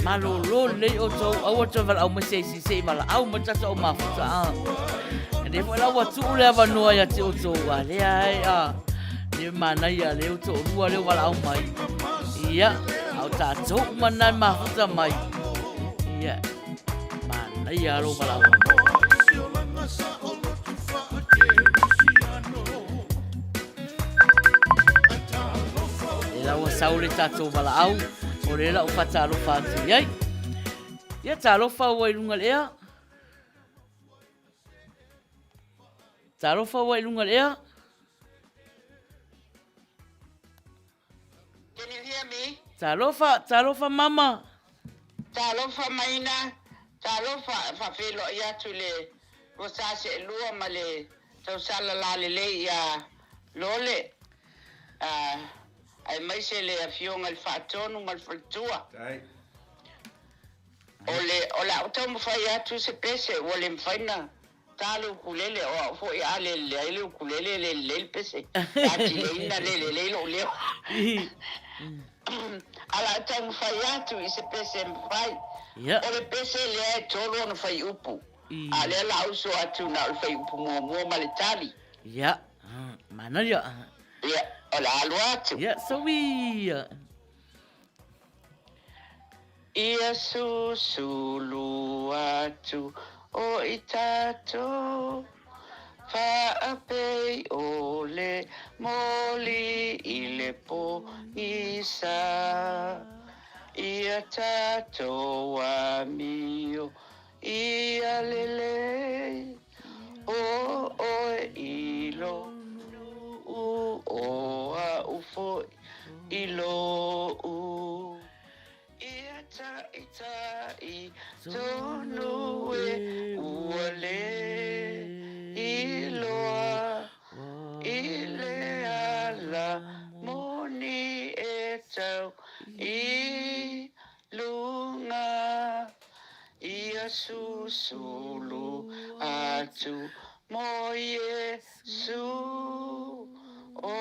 Malolo lelei outou, aua toe valaau mai se isi, se i valaau mai tatou au mafuta a. Lea foi la ua tuu le avanoa ia te outou, a lea ai a. Le manaia lea ua toalua lea ua valaau mai. Ia, a o tatou uma na e mafuta mai. Ia, manaia lou valaau mai. E la ua sau le tatou valaau, o lea la ua faatalofa atu i ai. Ia, talofa ua i luga le ea. Talofa ua i luga le ea. Can you hear me? Talofa, talofa mama. Talofa maina, talofa faafeiloai atu i le 2002 ma le tausala lalelei ia Lole, aemaise le afioga i le Faatonu ma le Faletua. O le, o le a ou taumafai atu se pese ua le mafai na Ta le ukulele, o au foi a le lelei le ukulele e le lelei le pese. A tileina le lelei lou leo. A la taumafai atu i se pese e mafai. O le pese lea e tolu ona fuaiupu. A o lea la uso atu na o le fuaiupu muamua ma le tali. Ia, manaia. Ia, o le a alu atu. Ia, so ia. Ia susulu atu o i tatou faapei o le moli i le pogisa. Ia tatou amio ia lelei o oe i lou nuu o. fo'i i lo'u. Ia ta'ita'i tonu e ua le iloa i le ala moni e tau i luga. Ia susulu atu mo Iesu, o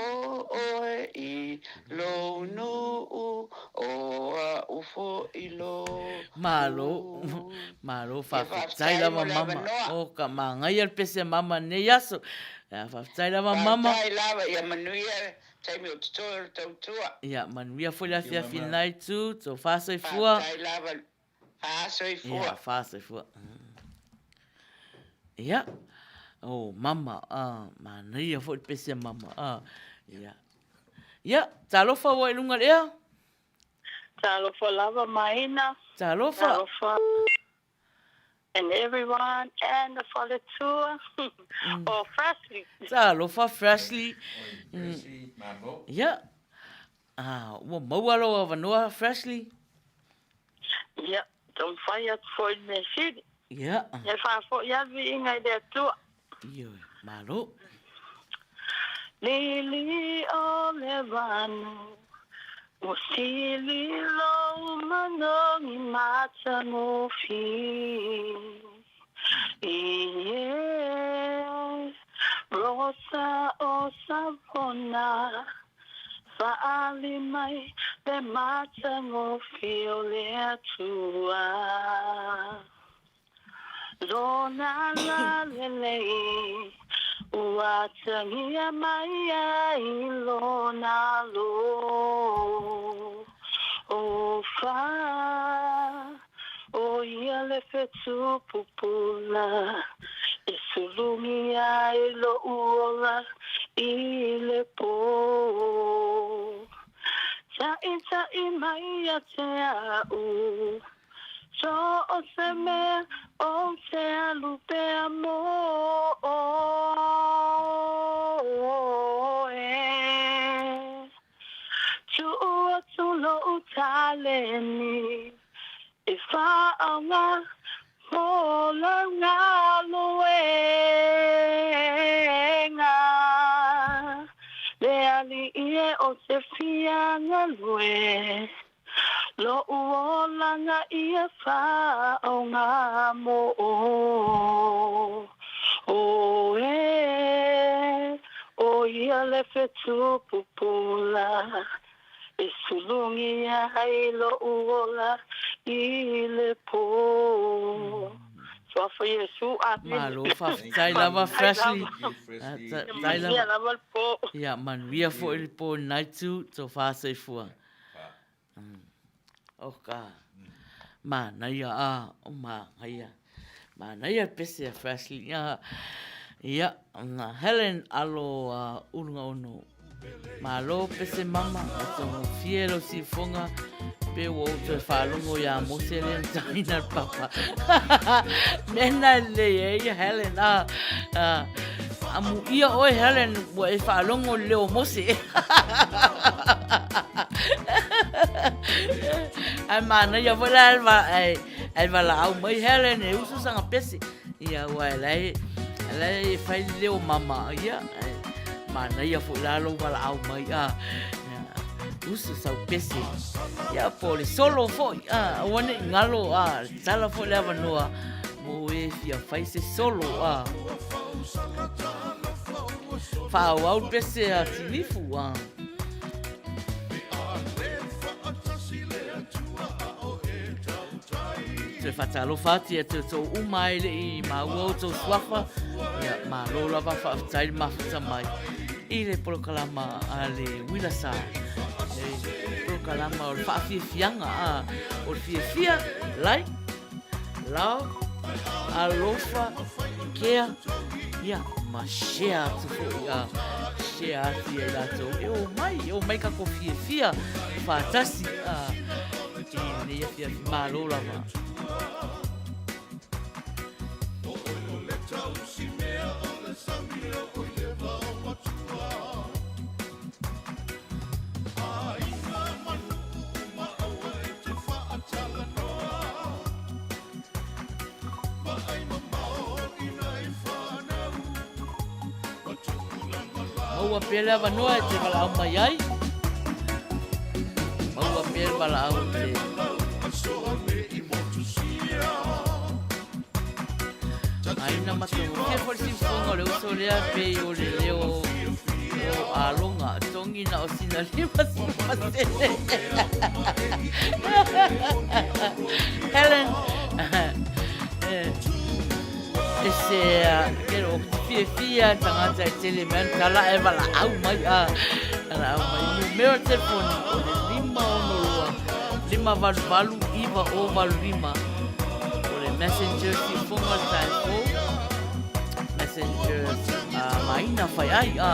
oe i lou nuu, o a'u foi lo'u. Malo, malo, faafetai lava mama. O ka magaia le pese a mama i lenei aso. Faafetai lava mama. Faafetai lava, ia manuia taimi o totoe o le tautua. Ia manuia foi le afiafi i lena itu, tofa soifua. Faafetai lava. Faasoifua. Ia, faasoifua. Ia, oh, mama, ah, manaia foi le pese a mama. Ah, ia. Ia, talofa ua i luga le ea. Talofa lava Maina. Talofa. Talofa. And everyone and the faletua. Oh, Freshly. Talofa Freshly. Freshly, malo. Ia. Ah, ua maua lou avanoa Freshly. Ia, taumafai atu foi i le mea sili. Ia. Ia faafoi lava le viiga i le Atua. Ioe, malo. Lili o le vanu, ua sili lou manogi matagofie. Ie, rosa o Savona, Faaali mai le matagofie o le Atua. Lona lalelei ua atagia mai ai lona alofa. O ia le fetu pupula e sulugia ai lo'u ola i le pō. Ta'ita'i mai ia te a'u, so o se mea ou te alu pea mō oe. Tuu atu lo'u taleni e faaaoga mo lau galuega. Le Alii e ou te fia galue, lo'u olaga ia faaaoga mo oe. O ia le fetu pupula e sulugia ai lo'u ola i le pō. Suafa Iesu, Amene. Malo, faafetai lava Freshly. Faafetai lava. Lava le pō. Ia, manuia foi le pō i lenai tu, tofa soifua. O ka manaia, a, o manaia. Manaia le pese a Freshly. Ia, ia, na Helen alo a Ulugaono. Malo pese mama, o tongofie lau sifoga, pe ua ou toe faalogo iā Mose lea na taina le papa. Mea na lelei ai ia Helen, a, a, amuia oe Helen, ua e faalogo i le leo o Mose. Ae manaia foi la e, e valaau mai Helen e usu sana pese. Ia, ua e lae, lae e fai le leo mama, ia, manaia foi la lou valaau mai, a, usu sau pese. Ia, po o le solo foi, a, aua ne i galo, a, tala foi le avanoa mo e fia fai se solo, a. Faaauau le pese a Tinifu, a. Toe faatalofa atu ia te outou uma ai le i maua outou suafa. Ia, malo lava faafetai le mafuta mai i le polokalama a le Uila Sa. Le polokalama o le faafiafiaga, a, o le fiafia, like, love, alofa, care, ia, ma share atu foi, a, share atu ia i latou. E o mai, e o mai kako fiafia faatasi, a, i lenei afiafi malo lava. Maua pea le avanoa e te valaau mai ai. Maua pea le valaau e te Aina matagofie foi le siufoga o le uso lea pei o le leo o Aloga togi na o sina 50 pasene. Helen e se ke o fiafia tagata e tele mea tala e valaau mai a valaau mai numera telefoni o le 562 588 985 o le messenger siufoga o le tae fou messenger maina fai ai a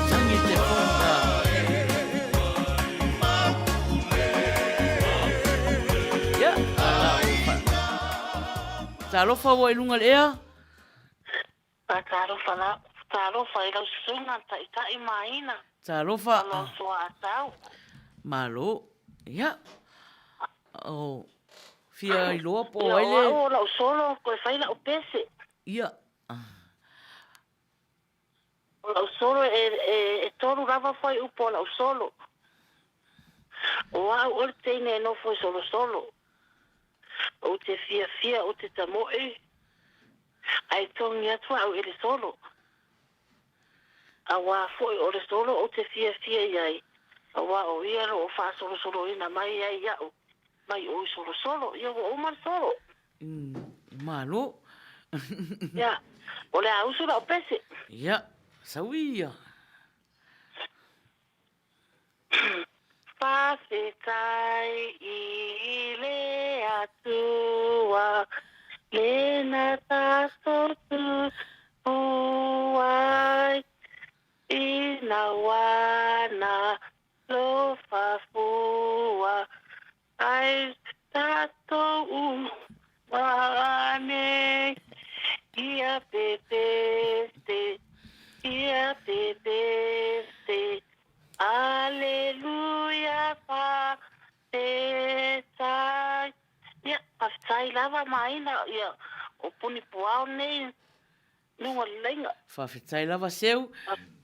Tangi te phone Ia, Talofa ua i luga le ea. Talofa la, talofa i lau susuga Taitai Maina. Talofa. Ma lou soatau. Malo. Ia. O fia iloa po o ai le. Ia o au o lau solo toe fai lau pese. Ia. O lau solo e tolu lava fuaiupu o lau solo. O au o le teine e nofo e solosolo. Ou te fiafia ou te tamoe ae togi atu au e le solo. Auā foi o le solo ou te fiafia i ai, auā o ia lo o faasolosoloina mai ai iaʻu mai o i solosolo. Ia ua uma le solo. Malo. Ia, o le a usu lau pese. Ia, sau ia. Faafetai i le Atua lena tatou tupu ai ina ua na lofa fua ai tatou uma nei ia pepese ia pepese Aleluia faafetai. Ia, faafetai lava Maina, ia, o Punipuao nei luga o le laina. Faafetai lava Seu.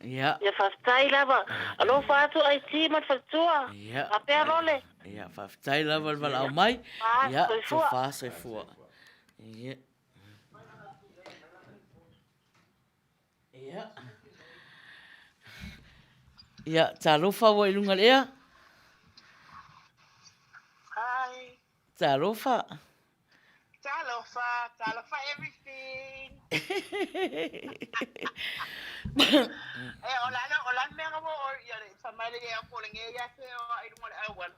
Ia. Ia, faafetai lava. Alofa atu IT ma le faletua. Ia. Faapea Lole. Ia, faafetai lava le valaau mai. Ia, soifua. Sofa, soifua. Ia. Ia. Ia, talofa ua i luga le ea. Hi. Talofa. Talofa, talofa everything. E, o la o la mea nga o ia le fa mai le ia ko le nge ia te o ai lunga le awal.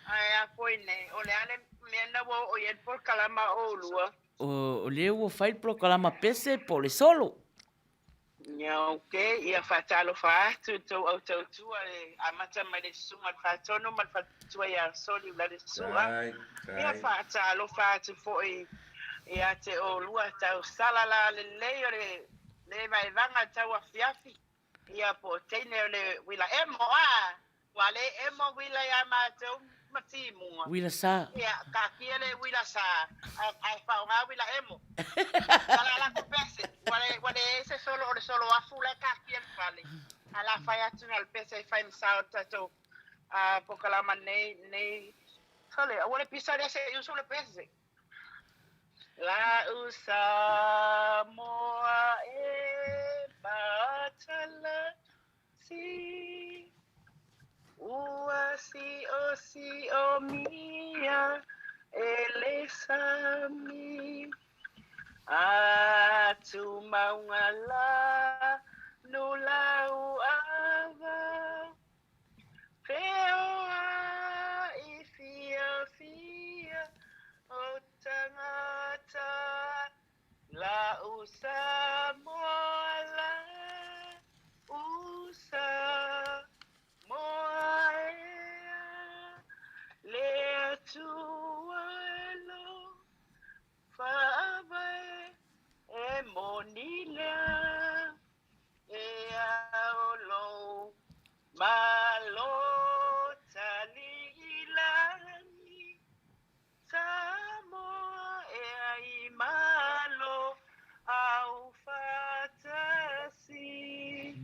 Ai a foi nei, o le ale mea na wo o ia por kalama o lua. O lea ua fai le polokalama pese po o le solo. Ia ok, ia faatalofa atu i tou au tautua le amata mai le susuga le Faatonu ma le faletua ia Soli Ulalesua. Ia faatalofa atu foi ia te oulua tau sala la lelei o le le vaevaga tau afiafi. Ia po o teine o le uila emo a, ua le emo uila ia matou ma timuga. Uila sa. Ia, taatia le uila sa, ae faaaoga uila emo. Tala la ku pese, ua le, ua leai se solo o le solo afu la e taatia i le fale. Ae la fai atu na o le pese e fai ma sao i le tatou polokalama nei, nei, sole, aua le pisa lea se i usu le pese. La'u Samoa e matalasi Ua siosiomia e le sami Atu maunga la nulau ava Feoai fiafia o tagata La'u Samoa la'u Samoa ea Le Atua e lofa e moni lea E ao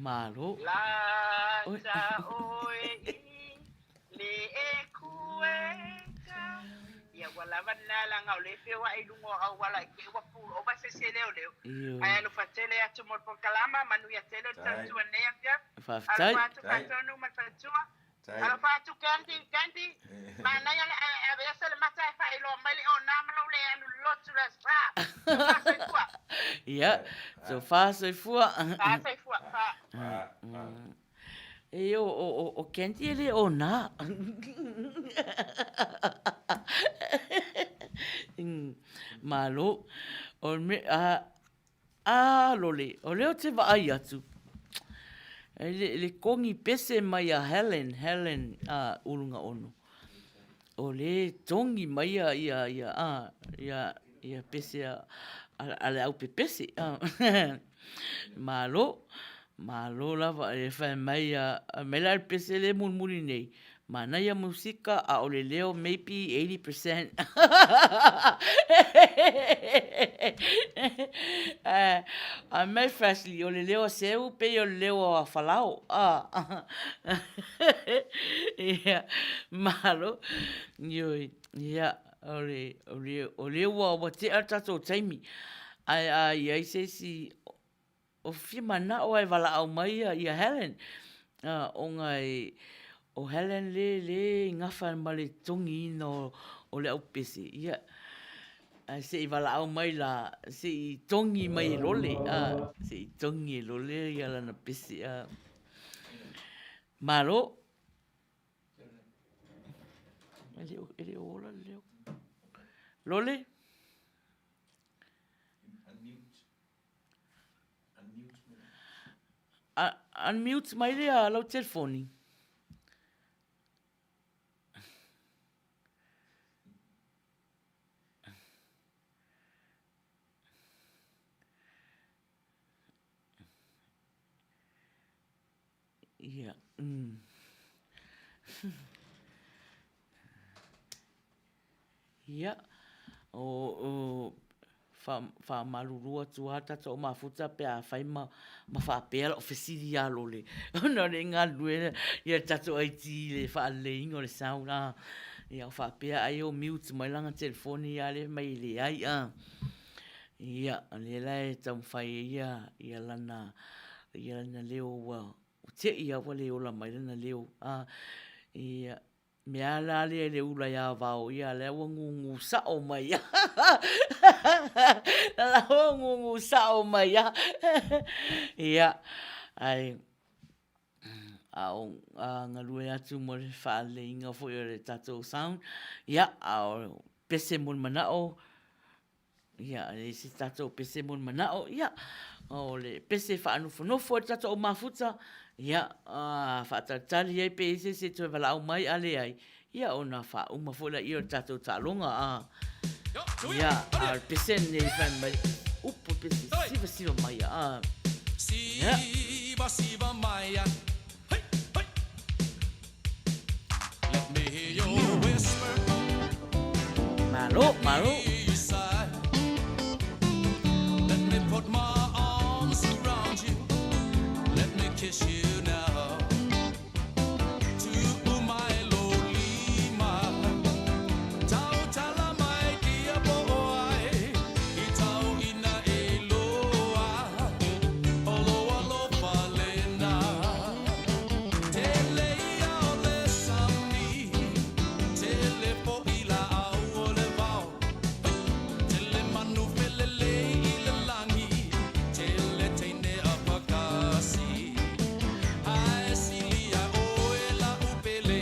Malo. Lata oe i le ekueta. Ia ua lava lena leaga o lea e feoai i luga o auala i te i ua pulova se isi e leoleo. Ae alofa tele atu mo le polokalama, manuia tele le tautua i lenei afiafi. Faafetai. Alofa atu Faatonu ma le faletua. Alofa atu Candy, Candy, manaia le aveese le mata ae faailoa mai le ona ma lou le alu i le lotu i le aso Sa. Tofa soifua. Ia, tofa soifua. Fa soifua, fa. E o, o, o, o Candy e le ona. Malo. O me, a, a lole, o lea ou te vaai atu, le, le kongi pese mai a Helen, Helen a Ulugaono. O le tongi mai ia, ia, ia, a, ia, ia pese a, a le au pepese. Malo, malo lava e fai mai a, mai la le pese le mulimuli nei, manaia musika a o le leo maybe 80%. A mai Freshley, o le leo a Seu pei o le leo a Falao. Ia, malo. Ioe, ia, o le, o le, o le ua, ua tea le tatou taimi. Ae a i ai se isi o fia manao lava e valaau mai ia, ia Helen, ona e, o Helen le, le i gafa ma le totogiina o, o le aupese, ia, ae se i valaau mai la, se i togi mai e Lole, se i togi e Lole ia lana pese. Malo. E le o, e le o ola le leo. Lole? Unmute mai lea lau telefoni. Ia, mm. Ia, o, o, faamalulu atu lava tatou mafuta pe afai ma, ma faapea lau fesili ia Lole ona o le galulue ia le tatou IT i le faaleleiina o le sound a. Ia o faapea ai o mute mai lana telefoni a lea fai mai e leai a. Ia, o lea la e taumafai ai ia, ia lana, ia lana leo ua te i lava ua le ola mai lana leo a. Ia, mea la lea i le ula ia Vao, ia lea ua gugu sao mai a. La ua gugu sao mai a. Ia, ae a o galue atu mo le faaleleiga foi o le tatou sound, ia, a o pese mo le manao, Ia, e leai se tatou pese mo le manao, ia, o le pese faanofonofo ai le tatou mafuta, ia, faatalitali ai pe i ai se isi e toe valaau mai, a leai, ia, ona faauma foi laia o le tatou taaloga, a. Ia, a o le pese lenei fai mai, upu pese sivasiva mai, a. Ia. Sivasiva mai, hey, hey. Let me hear your whisper. Malo, malo. Let me put my arms around you. Let me kiss you now. To my lolima. Tau tala mai kia po'oai. I tau ina e loa. O loa lofa lena. Tele ia o le sami. Tele fo'i laau o le vao. Tele manu felelei i le lagi. Tele teine a pakasi. Ae silia oe la'u pele.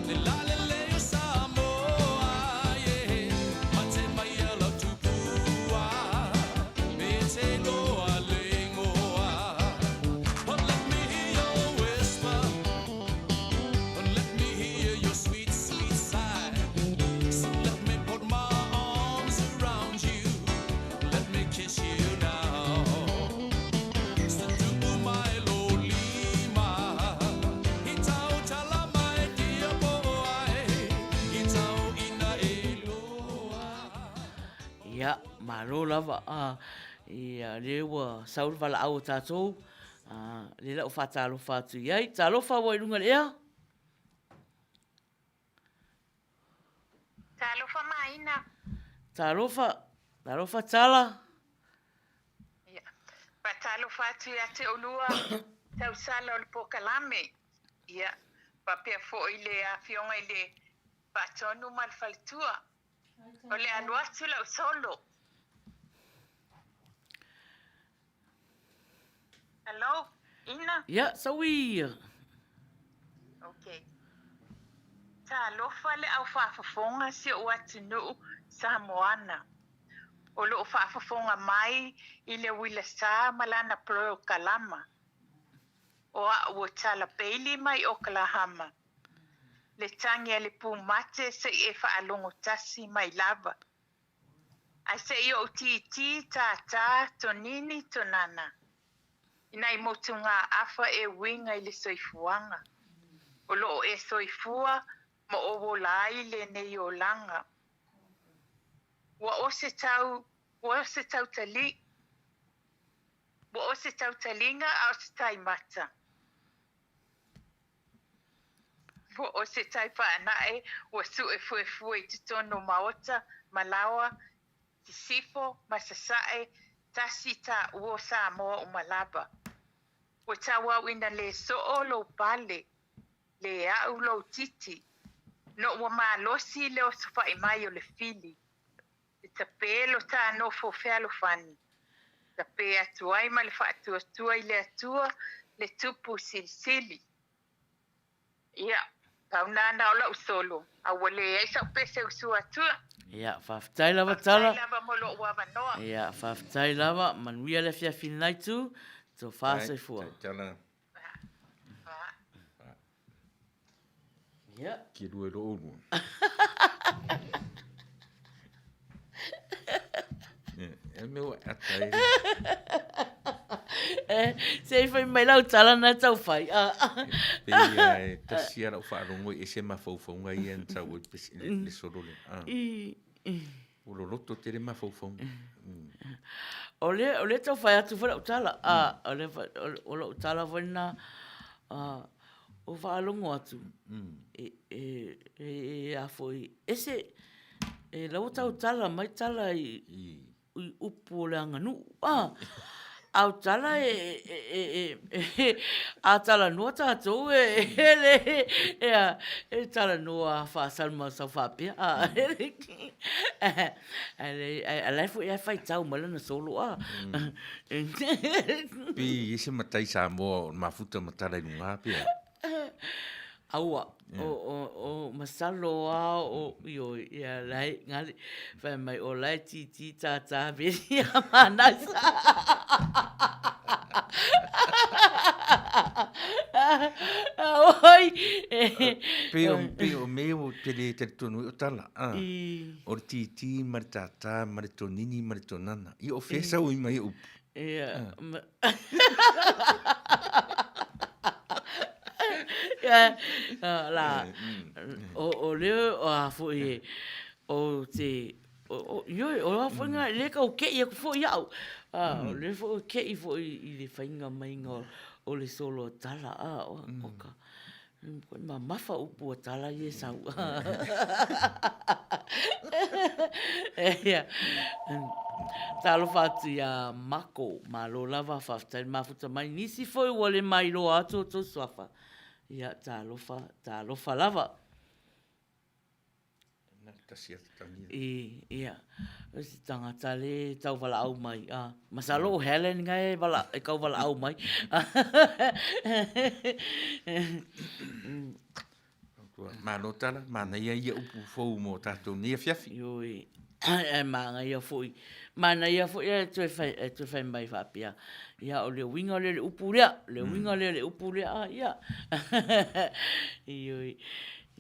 Le lalelei o Samoa, yeah. Mate mai a lau tupua. Me te loa le igoa. But let me hear your whisper. Let me hear your sweet, sweet sigh. So let me put my arms around you. Let me kiss you now. Tupu mai lo lima. I tau tala mai kia po'oai. I tau ina e loa. Ia, malo lava. Ia, lea ua sau le valaau a tatou. Lea la ua faatalofa atu i ai. Talofa ua i luga i le ea. Talofa Maina. Talofa, talofa Tala. Ia. Faatalofa atu ia te oulua tausala o le polokalame. Ia, faapea foi le afioga i le Faatonu ma le faletua. O le alu atu lau solo. Hello, Ina? Ia, saui ia. Okay. Talofa le au faafofoga si ou atunuu Samoana. O loo faafofoga mai i le uila sa ma lana polokalama. O a'u o Tala Bailey mai Oklahama. Le tagi a le pumate se i e faalogo tasi mai lava. Ae se i ou tītī tātā tonini tonana i nai motugaafa e uiga i le soifuaga o lo o e soifua ma ou ola ai lenei olaga. Ua o se tau, ua o se tautali, ua o se tautaliga a o se taimata. O se tai faanae ua suʻe fuefue i totonu o maota ma laoa, sisifo ma sasae, tasi taua o Samoa uma lava. Ua tauau ina le soo lou pale, le a'u lou titi, no ua malosi le osofaʻi mai o le fili. E tape lo ta nofo fealofani, tape atu ai ma le faatuatua i le Atua le Tupu Silisili. Ia, pau nana o la'u solo, a ua leai sa'u pese usu atua. Ia, faafetai lava Tala. Faafetai lava mo lo'u avanoa. Ia, faafetai lava, manuia le afiafi lenai itu, tofa soifua. Tala. Ia. Ki rua i ro uru. E mea ua ata e. E, se i whai mai lau tala na tau whai. Pe ia e tasi ara o whaarongo i ese mawhauwhaunga ia na tau e le solo le. O loloto tele mawhauwhaunga. O le, o le tau whai atu whai lau tala. O le, o lau tala whai na, o whaalongo atu. E, e, e, e a foi, ese, e lau tau tala mai tala i, i upu o le aganuu, a, a o tala e, e, e, e, a talanoa tatou e, e le, e a, e talanoa faasalamausau faapea, a, a la e foi e faitau mai lana solo, a. Pei e se matai Samoa o mafuta ma tala i luga pea. Aua, o, o, o masalo a o, io, ia lai, ngali, whai mai, o lai titi tātā veri a manasa. Oi! Pei o, pei o me o te le te tonu o tala, a. O le titi ma le tātā ma le tonini ma le tonana. I o whesau i mai upu. Ia, la, o lea o a foi e, o te, o, ioe, o a foi ngā, le kau kei aku foi au. O lea foi o kei foi i le whainga mainga o le solo tala, a, o ka, Koe mamafa upu o tala i e sau. Ia. Talofa atu ia Mako, malo lava, faafetai le mafuta mai. Nisi foi ua le mailoa atu o tou suafa. Ia, talofa, talofa lava. Na tasi atu tangi. I, ia. O se tangata le tau valaau mai. Ah, masalo o Helen ngai e, vala, e kau valaau mai. Malo tala, manaia ia upu fou mo tātou nei afiafi. Ioi, e manaia foi. Manaia foi e toe whai, e toe whai mai whapea. Ia, o le uiga lea le upu lea, le uiga lea le upu lea, ah, ia. Ioi.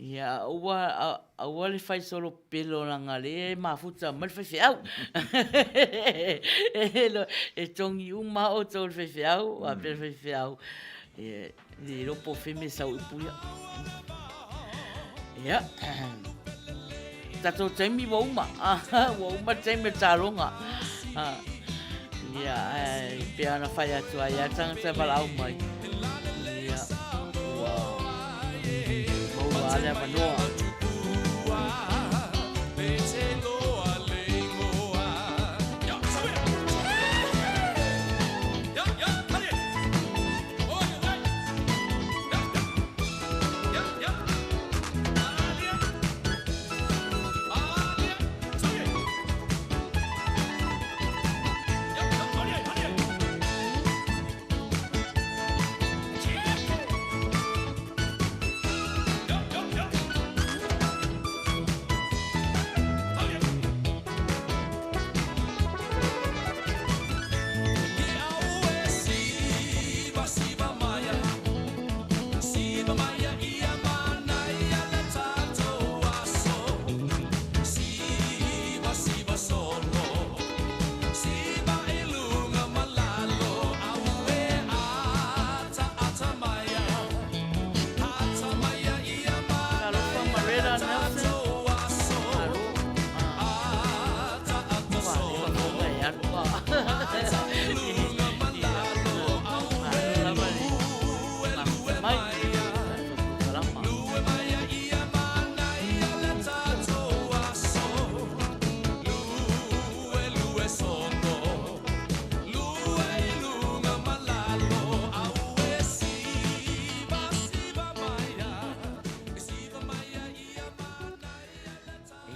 Ia, aua, aua le fai solo pelo langa le mafuta mai le faifeau. E tongi uma outou le faifeau, a pea le faifeau. E, le iloa po o fea mea sau i upu ia. Ia, tatou taimi ua uma. Ua uma le taimi o le taloga. Ia, ae pei ona fai atu ai lava le tagata e valaau mai, ia, ua maua lava le avanoa. Talofa Marela Nelson. Malo. Ah. Ua lefa foga e alu. Ia. Malo lava le mafuta mai. Tatou polokalama.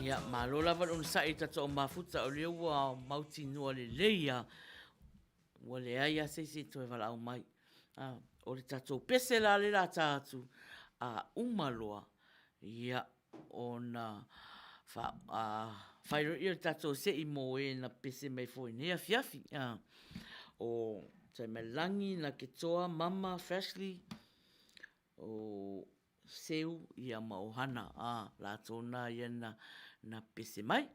Ia, malo lava le onosai i tatou mafuta o lea ua mautinoa lelei lava, ua leai lava se isi e toe valaau mai. O le tatou pese la lea o le a ta atu, a uma loa, ia, ona fai loa lea o le tatou sei mo e na pese mai foi i lenei afiafi. O Taimalelagi, Naketoa, Mama, Fashley, o Seu ia ma Ohana, a, latou na ia na pese mai.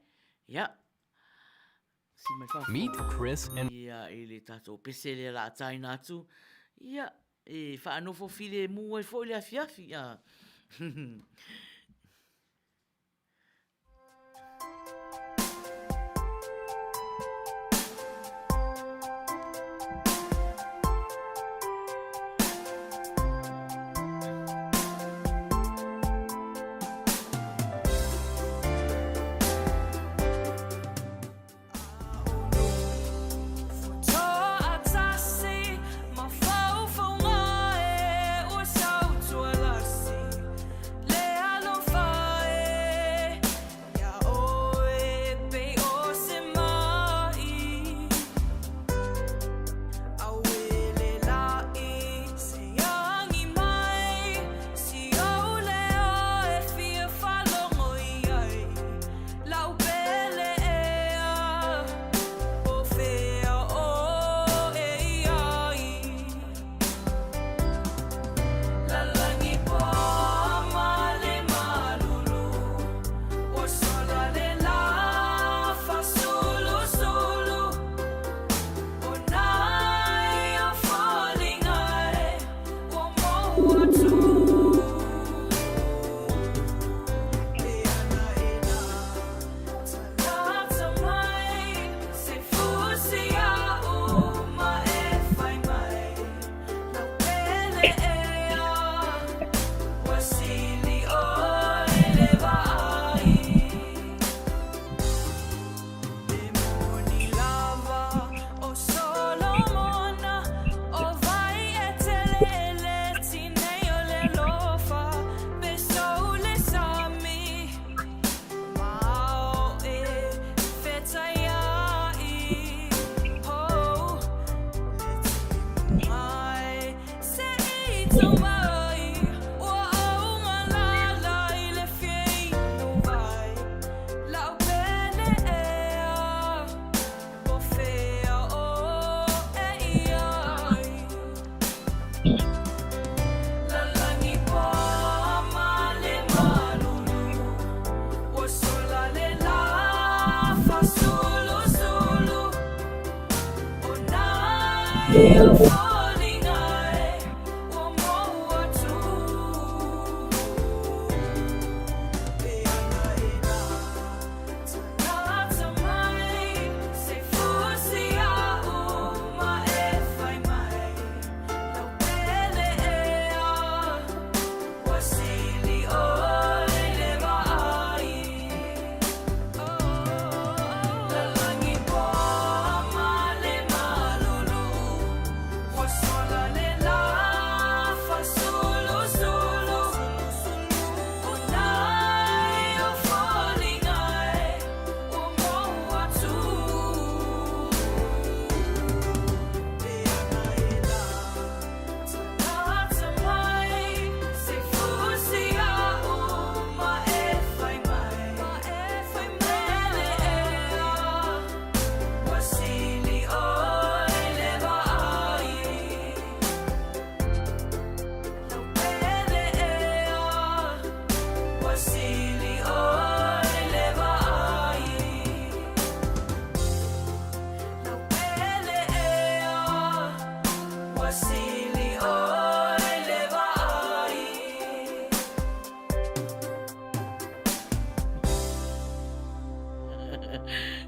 Ia, si mai fafo. Meet Chris and. Ia, i le tatou pese lea la a taina atu, ia, e faanofo filemu ai foi le afiafi, a.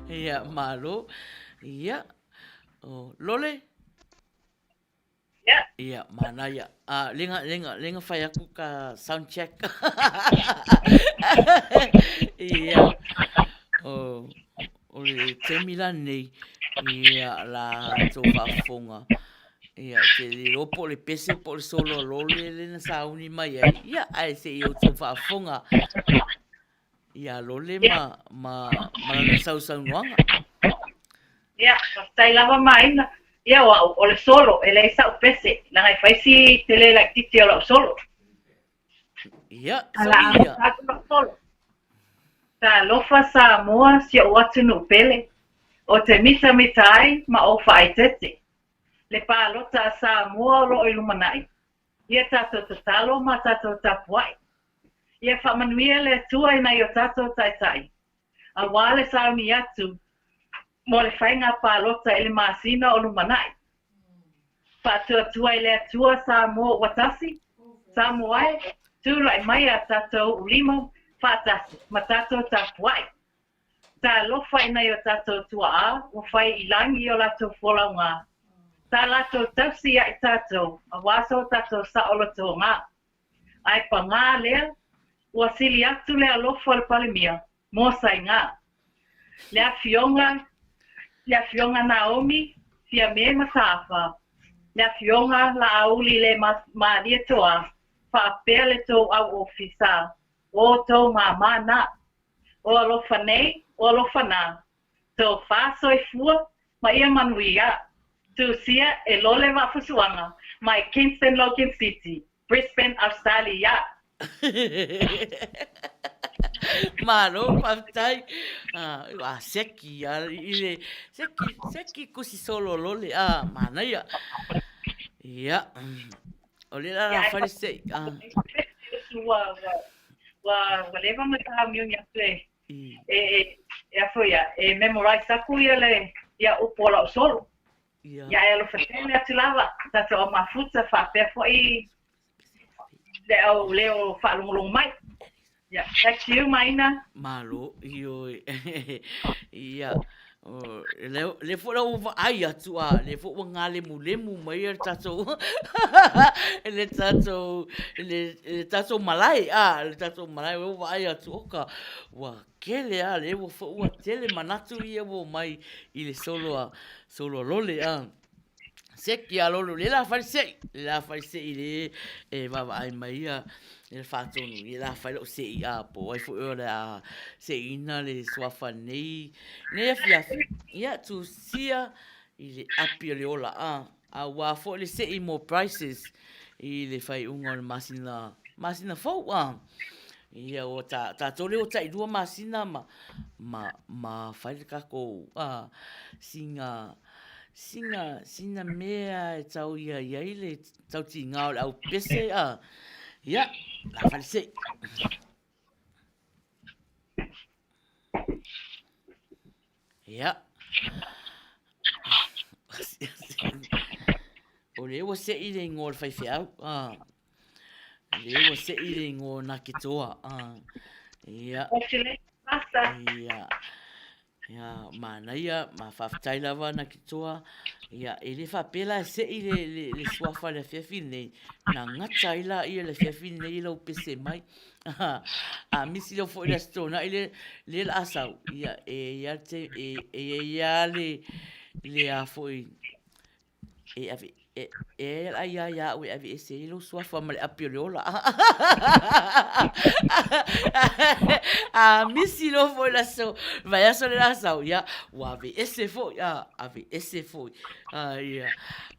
Ia, malo. Ia, o Lole? Ia. Ia, manaia. Ah, lenga, lenga, lenga fai aku ka sound check. Ia. O, o le taimi la nei, ia, la tou faafofoga. Ia, te le iloa po o le pese po o le solo a Lole le na sauni mai ai. Ia, ae se i outou faafofoga ia Lole ma, ma, ma lana sausaunoaga. Ia, faafetai lava Maina. Ia, o au, o le solo, e leai sau pese, leaga e fai si tele laitiiti o lau solo. Ia, A la sauni ia. amata atu lau solo. Talofa Samoa, si ou atunuu pele, o te mitamita ai ma ou faaeteete. Le palota a Samoa o lo o i lumanai. Ia tatou tatalo ma tatou tapuai. Ia faamanuia le Atua i nai o tatou taitai, aua le sauni atu mo le faiga palota i le masina o lumanai. Faatuatua i le Atua Samoa ua tasi, Samoa e, tulai mai a tatou ulima faatasi ma tatou tapuai. Talofa i nai o tatou tua'a ua fai i lagi o latou folauga, tā latou tausi ia i tatou aua so tatou saolotoga. Ae pagā lea, ua sili atu le alofa o le Palemia mo Saigā. Le Afioga le Afioga Naomi Fiame Mataafa, le Afioga Laauli Le Malietoa faapea le tou au ofisa o tou māmā na. O alofa nei, o alofa nā, Tofa soifua ma ia manuia, Tusia e Lole Vaafusuaga mai Kingston Logan City, Brisbane, Australia. Malo faafetai. Ah, seki a i le seki seki kusi solo lole ah manaia. Ia. O le la la fale se ah. Ua ua ua leva ona tāumiumi atu e e e e a foi ia e memorize aku ia le ia upu o lau solo. Ia. Ia e alofa tele atu lava tatou au mafuta faapea foi le au leo faalogologo mai. Ia, back to you Maina. Malo, ioe. Ia, o, le, le foi la ua vaai atu a, le foi ua ngalemulemu mai le tatou, le tatou, le, le tatou malae, a, le tatou malae, ua vaai atu, oka, ua kele a, le ua foi ua tele manatu ia ua omai i le solo a, solo a lole, a. Seki a lolo le la fai sei, le la fai sei le e vaavaai mai ia le faatonu i la fai lou sei a po ai foi o le a seiina le suafa nei nei afiafi. Ia tusia i le api o le ola a aua foi le sei mo prices i le faaiuga o le masina masina fou a. Ia ua ta tatou lea ua tailua masina ma ma ma fai le takou a siga Sina, sina mea e tau ia i ai le tautiga o le au pese a, ia, la fale sei. Ia. O le ua sei le ingoa o le faifeau. Ah. Le ua sei le ingoa o Naketoa. Ah. Ia. Ia. Ia, manaia, ma faafetai lava Nakitoa. Ia, e le faapea la e sei le, le, le suafa i le afiafi lenei, na gata ai la ia le afiafi lenei i lau pese mai. A misi lau foi le Aso Toonai le, le la a sau, ia, e ia te, e, e ia le, le a foi, E ave, e, e ai ia ia au e ave ese ai lou suafa ma le api o le ola. A misi loa foi le aso, vaiaso le la sau, ia, ua ave ese foi, a, ave ese foi. A, ia,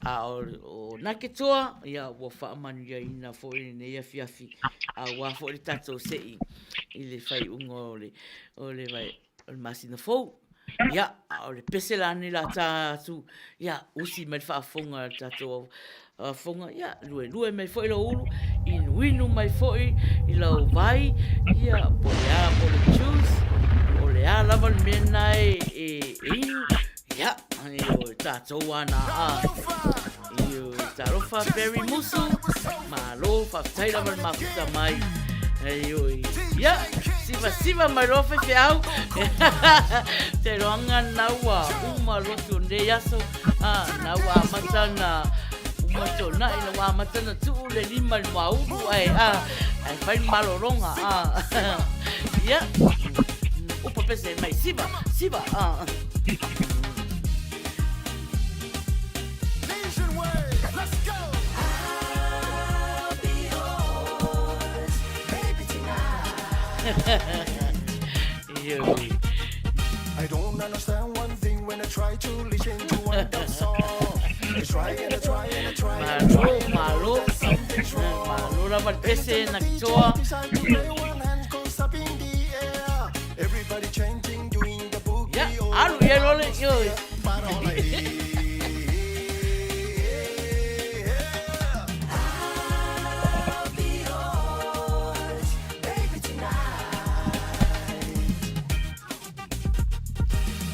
a o, o Naketoa, ia, ua faamanuiaina foi lenei afiafi, aua foi le tatou sei i le faaiuga o le, o le vai, o le masina fou. Ia, a o le pese la nei la tā atu, ia, usi mai le faafofoga a le tatou afoga, ia, luelue mai foi lou ulu, inuinu mai foi i lau vai, ia, po o le a, po o le juice, po o le a lava le mea lena e, e, e inu, ia, ioe, tatou a na a. Ioe, talofa Barry Musu, malo, faafetai lava le mafuta mai. Ioe, ia, siva Siva mai loa faifeau. Te roanga na ua uma lotu o nei aso. Ah, na ua amata na uma tōna i na ua amata na tuu le lima i mauru ai ah, ai whai malolonga. Ah. Ia. Upa pese mai siva, siva. Ah. I don't understand one thing when I try to listen to one that song. I try and I try and I try and I try and I Malo, know that something's wrong. malo lava le pese na kitoa. Decide to play one hand goes up in the air. Everybody chanting, doing the boogie. Ia, oh, alu ia lole, ioe. But all I hear.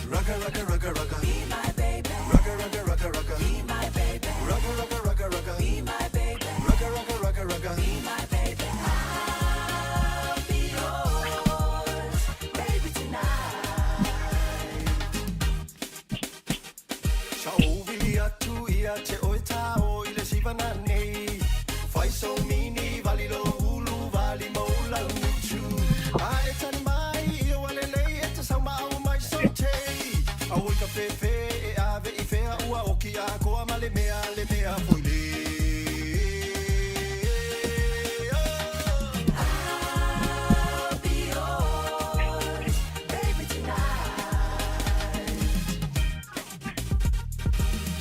Rugga, rugga, rugga, rugga. Be my baby. Rugga, rugga, rugga, rugga. Be my baby. Rugga, rugga, rugga, rugga. Be my baby. Rugga, rugga, rugga, rugga. Be my baby. I'll be yours, baby tonight. Sa atu ia te oe tao i le siva nei. Fai so mini vali lo ulu vali mo lau mutu. A e tani mai i o ale lei e te sau mao mai so te. A oi ka fefe e ave i fea ua oki a koa ma le mea le mea foi le.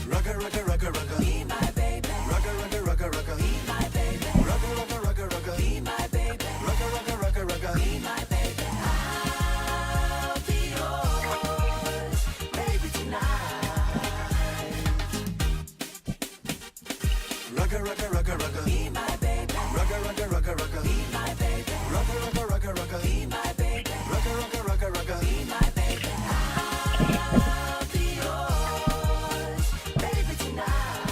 Rugga, rugga, rugga, rugga. Be my baby. Rugga, rugga, rugga, rugga. Be my baby. Rugga, rugga, rugga, rugga. Be my baby. Rugga, rugga, rugga, rugga. Be my baby. I'll be yours, baby tonight. Rugga, rugga, rugga, rugga. Be my baby. Rugga, rugga, rugga, rugga. Be my baby. Rugga, rugga, rugga, rugga. Be my baby. Rugga, rugga, rugga, rugga. Be my baby. I'll be yours, baby tonight.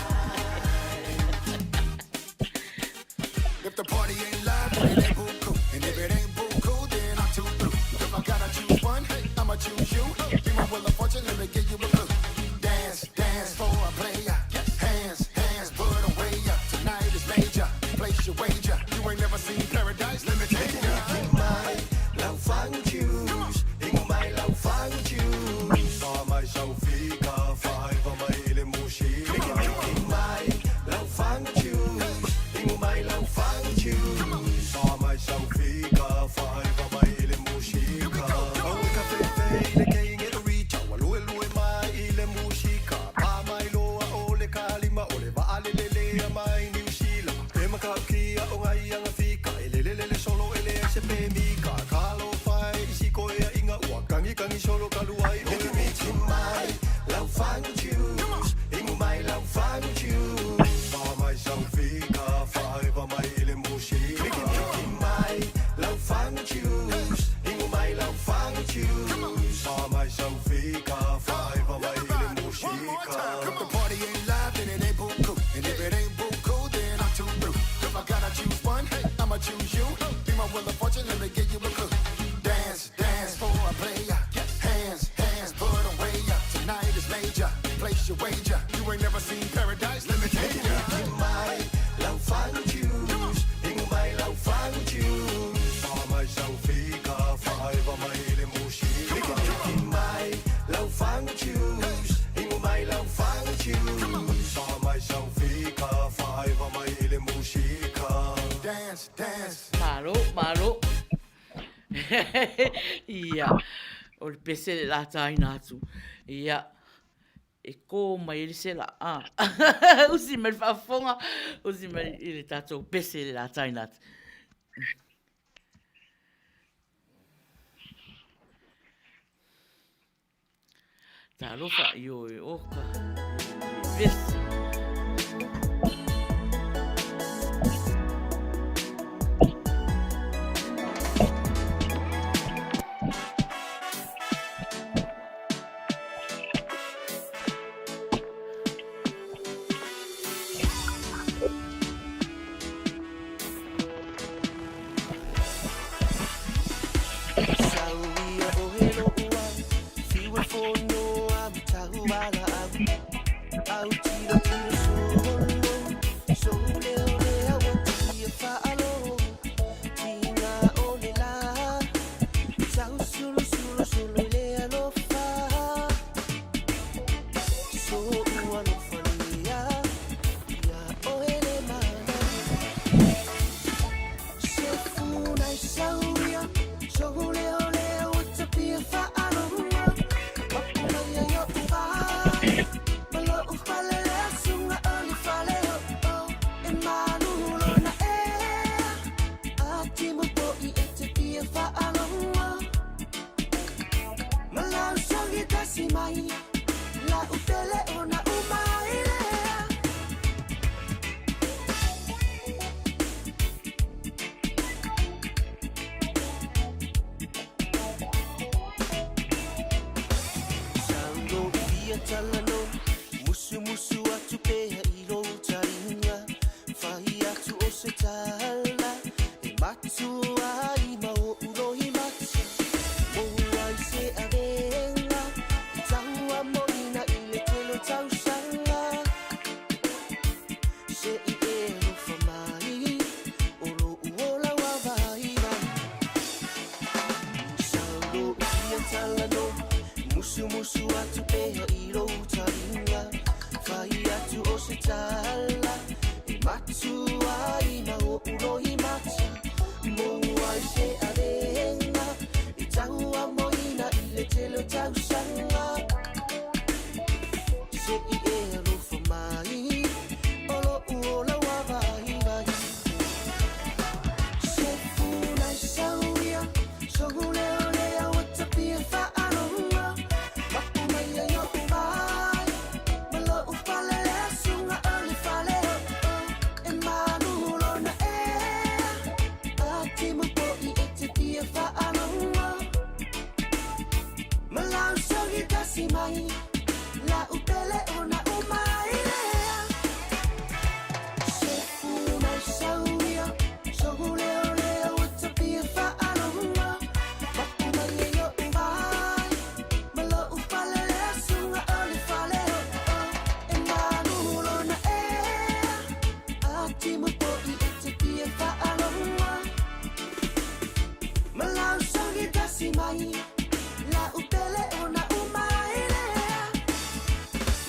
If the party ain't live, then it ain't buku. And if it ain't buku, then I'm too through. If I gotta choose one, I'ma choose you. Be my wheel of fortune, let me give you a clue. Dance, dance for a player. Hands, hands, put 'em way up. Tonight is major. Place your wager. You ain't never seen paradise, let me take ya. If the party ain't live, then it ain't buku. And if it ain't buku, then I'm too through. If I gotta choose one, I'ma choose you. Be my wheel of fortune, let me give you a clue. Dance, dance for a player. Hands, hands, put 'em way up. Tonight is major. Place your wager. You ain't never seen paradise, let me take ya. Dance, dance. Malo, malo. Ia, o le pese le lataina atu. Ia, e kō mai ai le sela. Ah. Usi mai le faafofoga, usi mai i le tatou pese le lataina atu. Talofa i o e oka. Pese. fia talanoa Musumusu atu pea i lou talinga Fai atu o se tala E matua ai ma o'u lohi mata Moua ai se avega I taua moina i le tele o tausaga Se i e alofa mai O lo'u ola ua vaivai Sau lo'u fia talanoa Musumusu atu pea i lou talinga Fai atu o se tala E matua ai ma o'u lohi mata Moua ai se avega I tauamoina i le tele o tausaga Se i e alofa mai O lo'u ola ua vaivai Se funa i sau ia Sogu leo lea ua tapia faalogo Mapu mai ai o'u vai Ma lo'u fale lea suga o le fale o'o E malu lona ea A timu po'i e te fia faalogo Ma lau sogi tasi mai La'u pele ona umai lea Se funa i sau ia Sogu leo lea ua tapia faalogo Mapu mai ai o'u vai Ma lo'u fale lea suga o le fale o'o E malu lona ea A timu po'i e te fia faalogo Ma lau sogi tasi mai La'u pele ona umai lea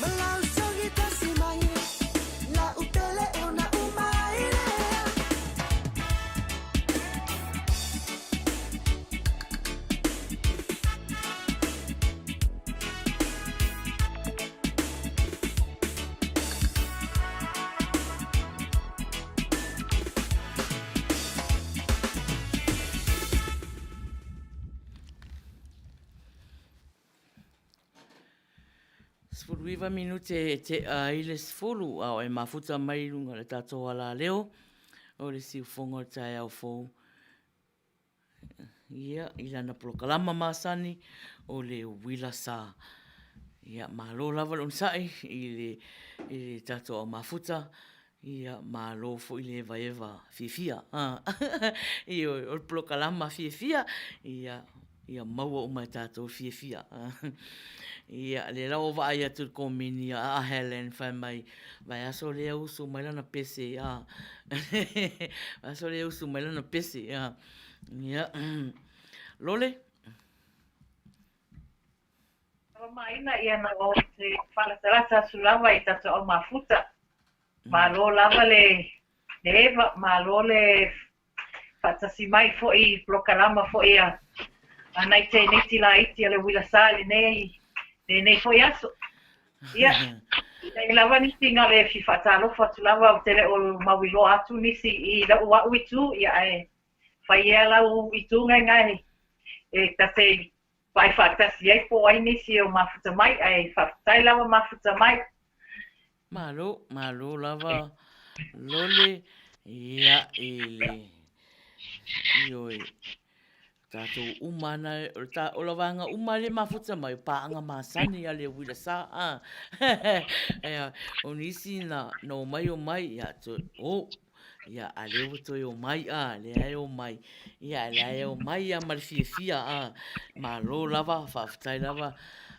Ma lau sogi tasi mai La'u pele ona umai lea. 19 minute e tea ai le 10, a o e mafuta mai i luga o le tatou alaleo o le siufoga o le taeao fou. Ia, i lana polokalama masani o le uila sa. Ia, malo lava le onosai i le, i le tatou au mafuta. Ia, malo foi le evaeva fiafia. Ioe, o le polokalama fiafia, ia, ia maua uma e tatou le fiafia. Ia, lea la ua vaai atu i le komeni a Helen fai mai, vaiaso lea usu mai lana pese, a. Vaiaso lea usu mai lana pese, a. Ia, Lole? Taumaina ia na o te whalatalata atu lava i tatou au mafuta. Malo lava le le eva, malo le faatasi mai foi i polokalama foi a a nai teineiti laiti a le uila sa i lenei lenei foi aso. Ia, leai lava nisi na o le fia faatalofa atu lava ou te le o mauiloa atu nisi i lou a'u itu, ia ae fai ea lau itu gaegae e ta te vaai faatasi ai po o ai nisi o mafuta mai, ae faafetai lava mafuta mai. Malo, malo lava Lole, ia i le, ioe, tatou uma ana, o le ta, o la vaega uma lea e mafuta mai, o paaga masani a le uila sa, a, ia, o nisi na, na omai omai, ia, toe, oh, Ia, a lea ua toe omai, a, lea e omai. Ia, a lea e omai a ma le fiafia, a. Malo lava, faafetai lava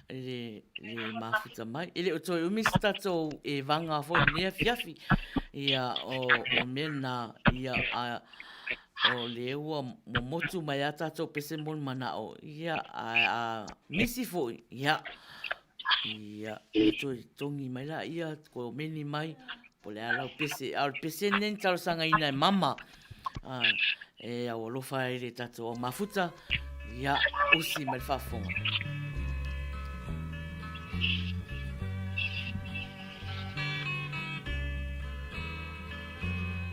le, le mafuta mai. E le o toe umi se tatou evaga foi i lenei afiafi. Ia, o, o mea na, ia, a, o lea ua momotu mai a tatou pese mo le manao. Ia, a, a misi foi, ia, Ia, e toe togi mai laia, toe omeni mai, po o le a lau pese. A o le pese lenei na talosagaina e mama, e au alofa ai le tatou au mafuta, ia, usi mai le faafofoga.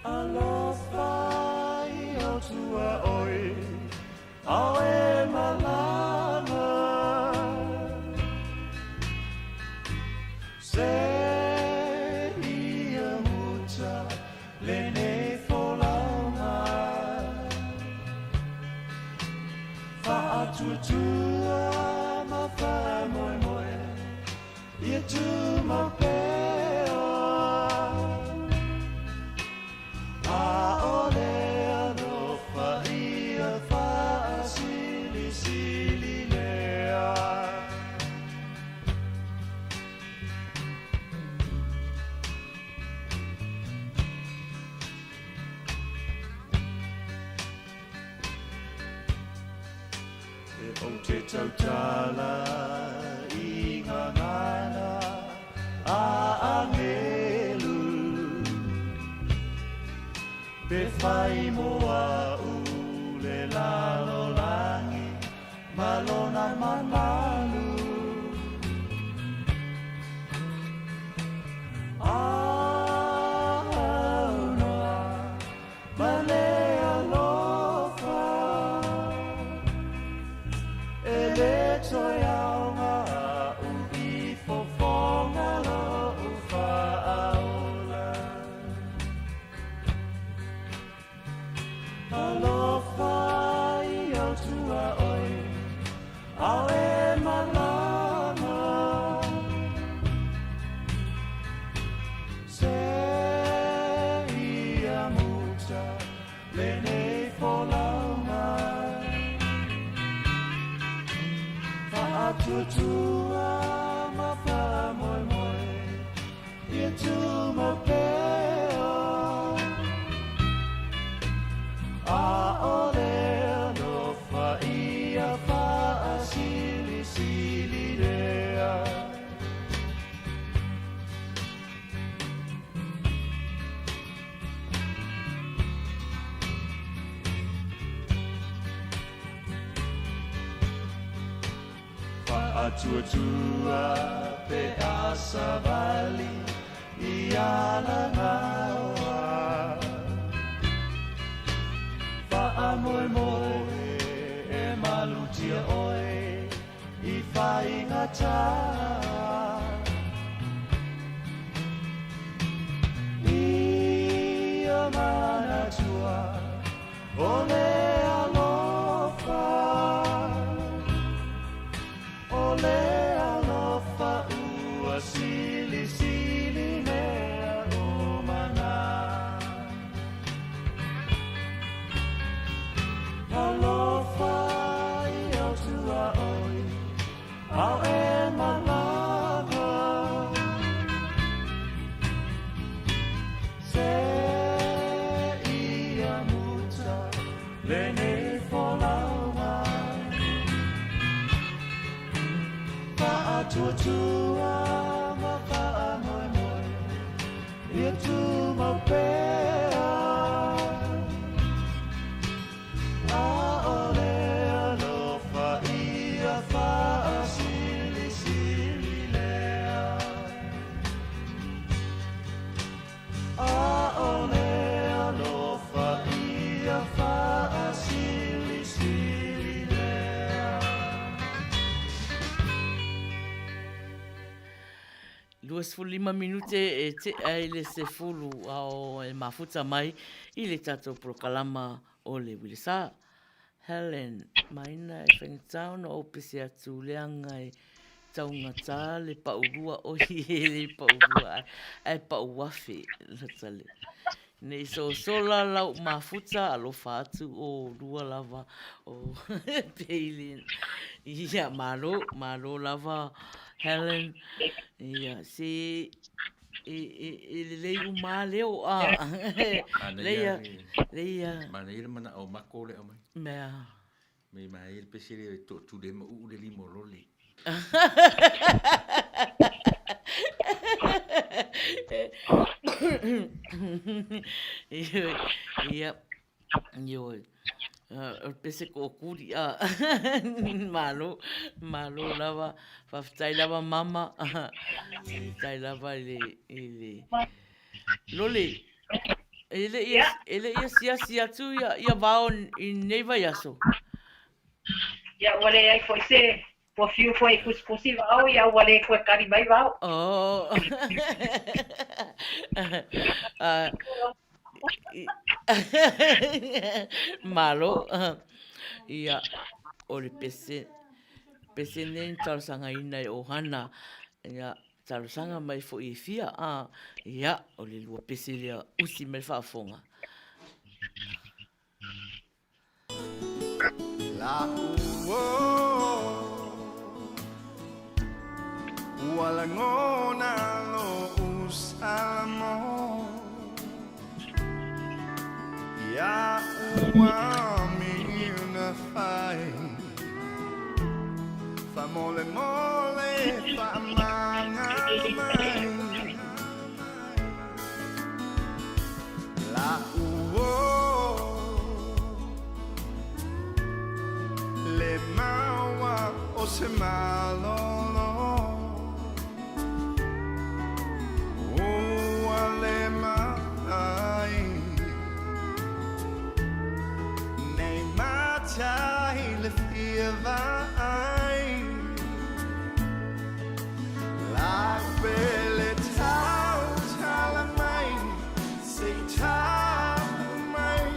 Alofa i o tua oi Ao e malama Se ia muta lenei folauga Faatuatua ma faamoemoe. Ia tumau pea. ʻAʻole alofa ia faasilisili lea. E ou te tautala i ngā ngana a angelu Pe whai mo au le lalolangi ma lona mamalu Aunoa Ma le alofa e le toe aoga aʻu i fofoga loʻu faaola. Alofa i au tuaoi, ao e malama. Se ia muta lenei folauga. Faatuatua ma faamoemoe ia tumau pea. ʻAʻole alofa ia faasilisili lea. Faatuatua pe a savali i Alagaoa. Faamoemoe e malutia oe i faigata. Ia manatua o le alofa, o le alofa ua silisili mea uma na. Alofa i au tuaoi, ao e malama. Se ia muta lenei folauga. Faatuatua ma faamoemoe ia tumau pea. ʻAʻole alofa ia faasilisili lea. ʻAʻole alofa ia faasilisili lea. 25 minute e tea i le sefulu ao e mafuta mai i le tatou polokalama o le Uilesa. Helen, Maina e faigata ona ou pese atu leaga e taugata le paulua oi e le paulua ae pauafe lata le Nei sosola lau mafuta alofa atu o lua lava o Peili. Ia malo, malo lava Helen. Ia se e, e, e lelei uma leo a. Leia, leia. Manaia le manao mako le aumai. Mea. Me mai le pese le to tule ma uu le limo lole. Ia, ioe. O le pese kookuli a. Malo, malo lava. Faafetai lava mama. Faafetai lava i le, i le lole. E le i, e le i asiasi atu ia, ia vao i nei vaiaso. Ia, ua leai foi se, ua fiu foi e tusitusi vao, ia ua le toe kali mai vao. Oh. Malo. Ia, o le pese, pese nei na talosagaina e ʻohana. Ia. Talosaga mai foi e fia, a, ia, o le lua pese lea usi mai le faafofoga. Ua lagona lo'u Salamo Ia'u amina fai Faamolemole faamagalo mai La'u o Le maua o se malolo Ua le mai Nei matai le fia vaai La'u pele tautala mai Se i tau mai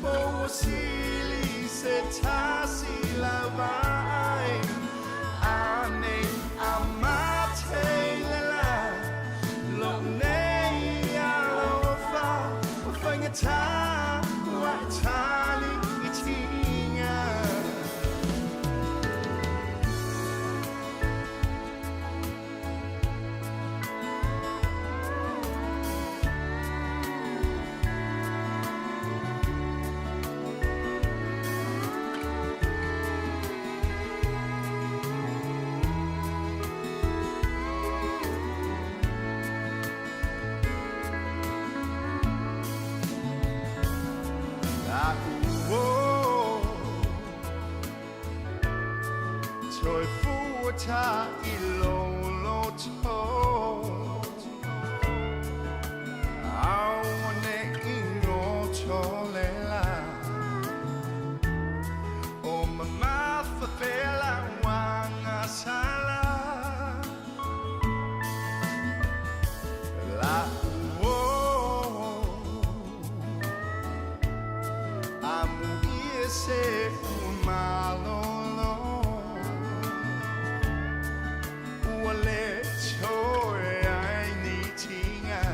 Po ua sili se tasi lava ai Anei a mate le la Lo'u nei alofa Ua faigata ua e tali i tiga. La'u o Toe fua i lou loto Aua ne i goto le la O mamafa pea lau agasala La'u o Amuia se ua malolo Ua le toe ai ni tiga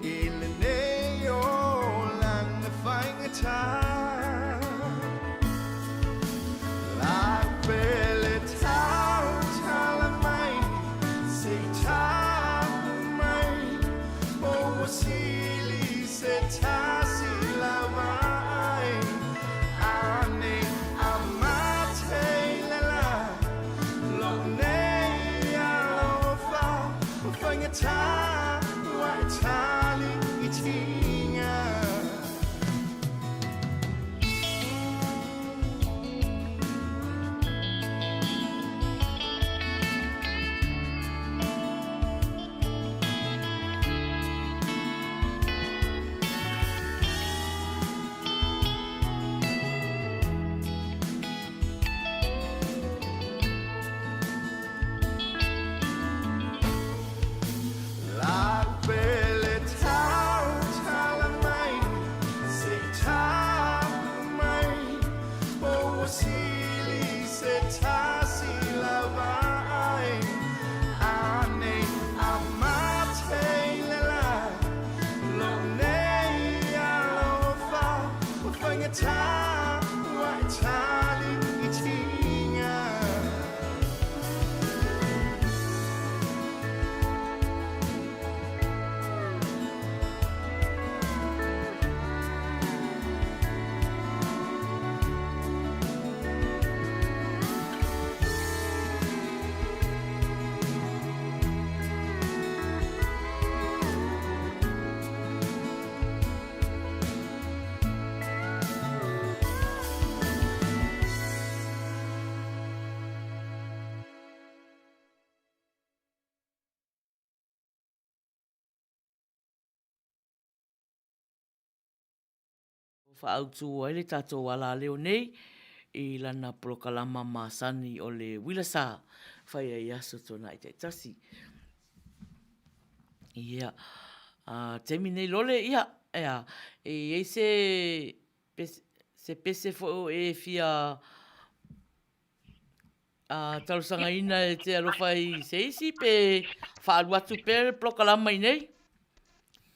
I lenei olaga faigata La'u pele tautala mai Se i tau mai Po ua sili se tasi lava ai Anei a mate le la Lo'u nei alofa Ua faigata ua e tali i tiga. La'u pele tautala mai Se i tau mai Po ua sili se tasi lava ai Anei a mate le la Lo'u nei alofa Ua faigata ua e tali i tiga. Faaautu ai le tatou alaleo nei i lana polokalama masani o le uila sa fai ai i aso tuanai taitasi. Ia, a taimi nei lole, ia, ea, e i ai se, se pese foi o e fia. talosagaina e te alofa i se isi pe faalu atu pea le polokalama i nei?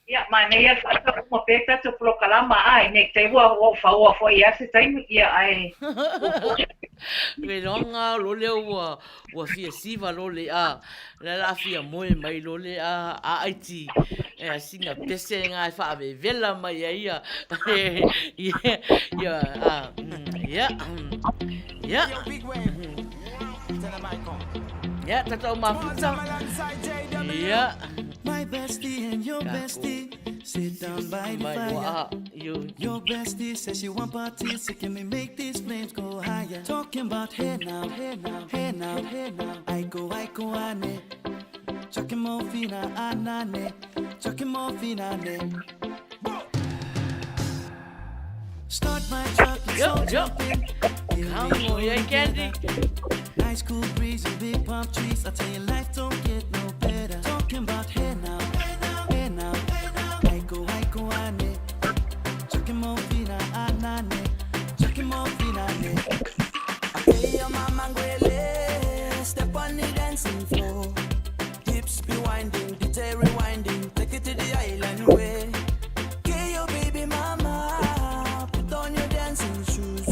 Ia, manaia le faatau uma pea tatou polokalama, ʻae, nei te ua ou faoa foi ia se taimi, ia, ae Veloga lole ua ua fia siva lole a la la fia moe mai lole a a aiti e a sina pese nga e faavevela mai ai ia ia ia a ia ia ia tatou mafuta ia My bestie and your bestie sit down by the fire. Your bestie says she want parties, so can we make these flames go higher? Talking about hey now, hey now, hey now, hey now. I go, I go, ane. Chucking more fina, anane. Chucking more fina, ne. Start my truck, let's all jump in. Come on, yeah, Candy. Nice cool breeze and big palm trees. I tell you, life don't get no better. Talking about hey now, hey now, hey now, hey now. I go, I go, ane. Chucking more fina, anane. Chucking more fina, ne. Okay, your mama ngwele. Step on the dancing floor. Hips be winding, DJ rewinding. Take it to the island way. Get your baby mama. Put on your dancing shoes.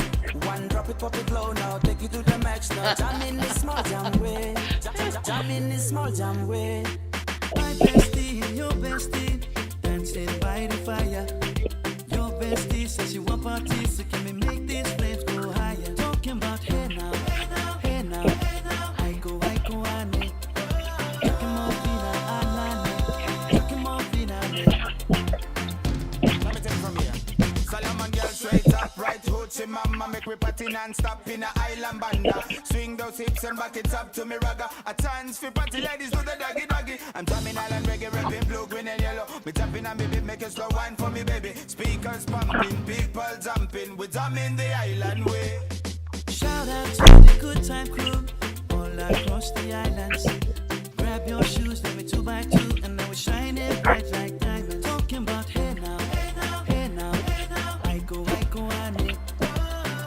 One drop it, pop it low now. Take it to the max now. Jam in this small jam way. Jam, jam in this small jam way. My bestie and your bestie dancing by the fire. Your bestie says she want parties, so can we make these flames go higher? Talking about hey now, hey now, hey now, hey now. I go, I go, ane. Chucking more fina, anane. Chucking more fina, ne. Let me take it from here. Solomon girl straight up, right hoochie mama make we party non-stop in a island banda. Swing those hips and back it up to me ragga. A chance for party ladies do the doggy doggy. I'm drumming island reggae, rapping blue, green and yellow. Me tapping on me beat, make a slow wine for me baby. Speakers pumping, people jumping, we jamming the island way. Shout out to the good time crew all across the islands. Grab your shoes, let me 2 by 2, and now we're shining bright like diamonds. Talking about hey now, hey now, hey now, hey now. I go, I go, ane.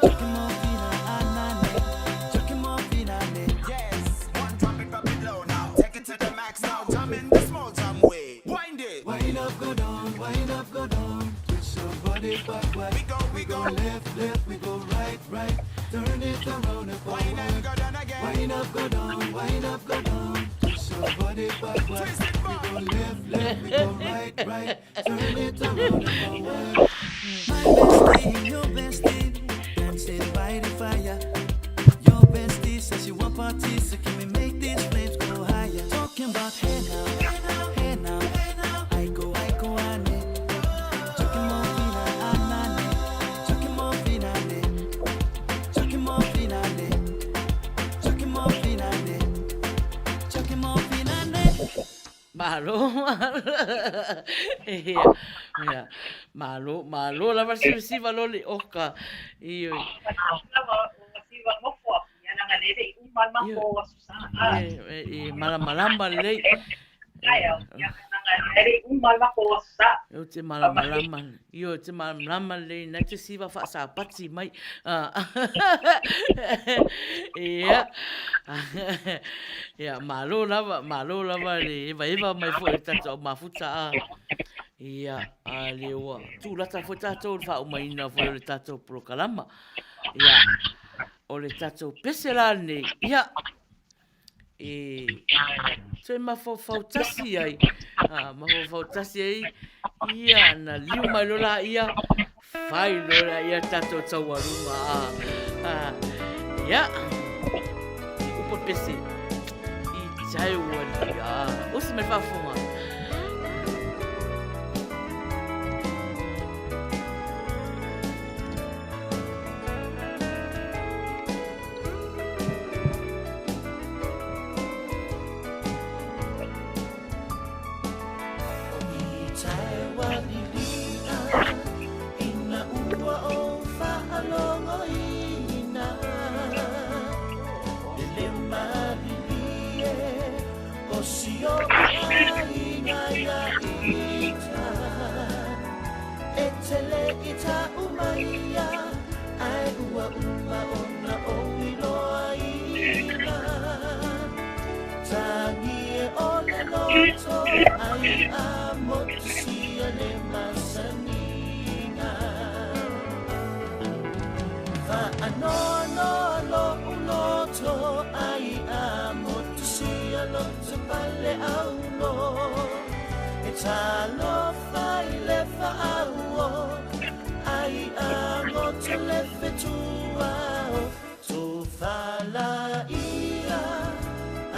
Chucking more fina, anane. Chucking more fina, ne. Yes, one drop it, drop it low now. Take it to the max now. Jam in the small jam way. Wind it. Wind up, go down, wind up, go down. Twist your body backward. We go, left, left, we go right, right. Turn it around and forward. Wind and go down again. Wind up, go down, wind up, go down. Twist your body backward. Twist it We go left, left, we go right, right. Turn it around and forward. My bestie and your bestie dancing by the fire. Your bestie says she want parties, so can we make these flames go higher? Talking about hey now, hey now, hey now, hey now. I go, ane. Chucking more fina, anane. Chucking more fina, ne. Chucking more fina, ne. Chucking more fina, ne. Chucking more fina, ne. Malo, malo. Ia, ia. Malo, malo lava le sivasiva loa le oka. Ioe. Lava ua siva nofo aku, ia leaga le le i uma le matou Aso Sa. E, e malamalama lelei. Ae au, ia leaga e le i uma le matou Aso Sa. Ou te malamalama, ioe, ou te malamalama lelei na te siva faasapati mai. Ia, ia, malo lava, malo lava le evaeva mai foi o le tatou au mafuta a. Ia, a le ua tūlata foi tatou i le faaumaina foi o le tatou polokalama. Ia, o le tatou pese la lenei, ia, e toe mafaufau tasi ai, a, mafaufau tasi ai, ia, na liu mai loa laia, fai loa laia tatou taualuga, a, a, ia, upa pese, i tai ua li, a, osi mai faafofoga. ai a motusia le masaniga. Faanoanoa lo'u loto ai a motusia loto pale aulo. E talofa i le faauo ai a goto le fetuao. Tofalaia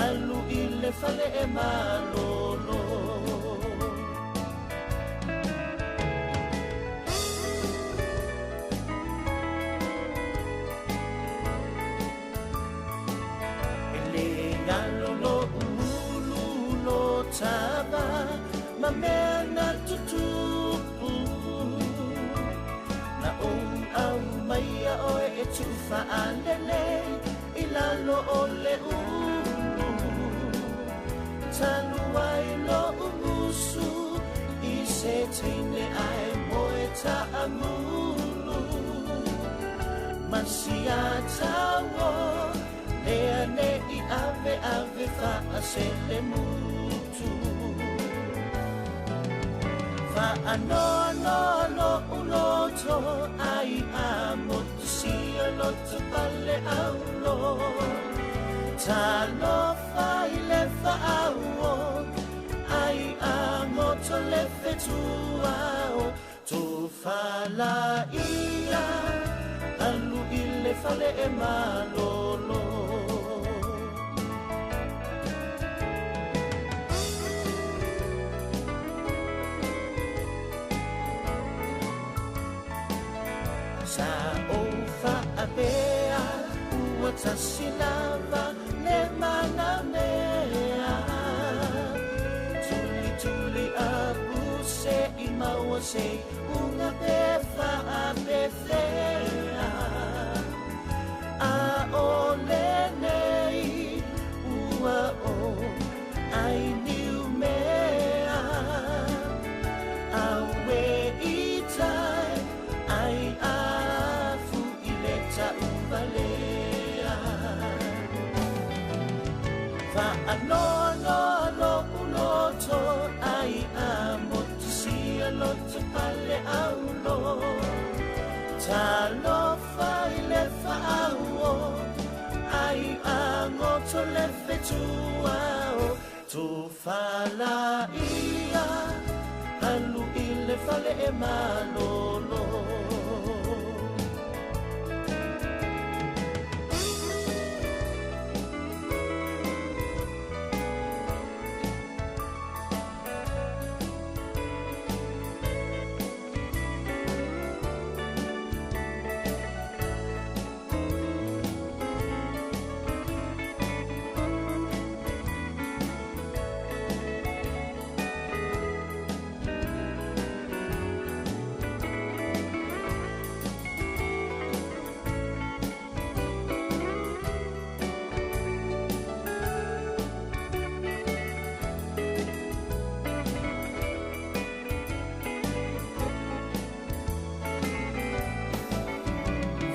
alu i le fale e malolo. E le galo lo'u ulu lo tava ma mea na tutupu. Na ou au maia oe e tuufaalele i lalo o le ulu. Talu ai lo'u musu i se teine ae moe taamulu. Masiatauo lea nei ave ave faaselemutu. Faanoanoa lo'u loto ai a motusia loto pale aulo. Talofa i le faauo ai a goto le fetuao. Tofalaia alu i le fale e malolo. Sa ou faapea ua tasi lava le manamea. Tulituli apu se i maua se unga pe faapefea. A o lenei ua o ai niu mea. Aue i tai ai afu i le tauvalea. Faanoanoa lo'u loto ai a motusia loto pale aulo. Talofa i le faauo ai a goto le fetuao. Tofalaia alu i le fale e malolo.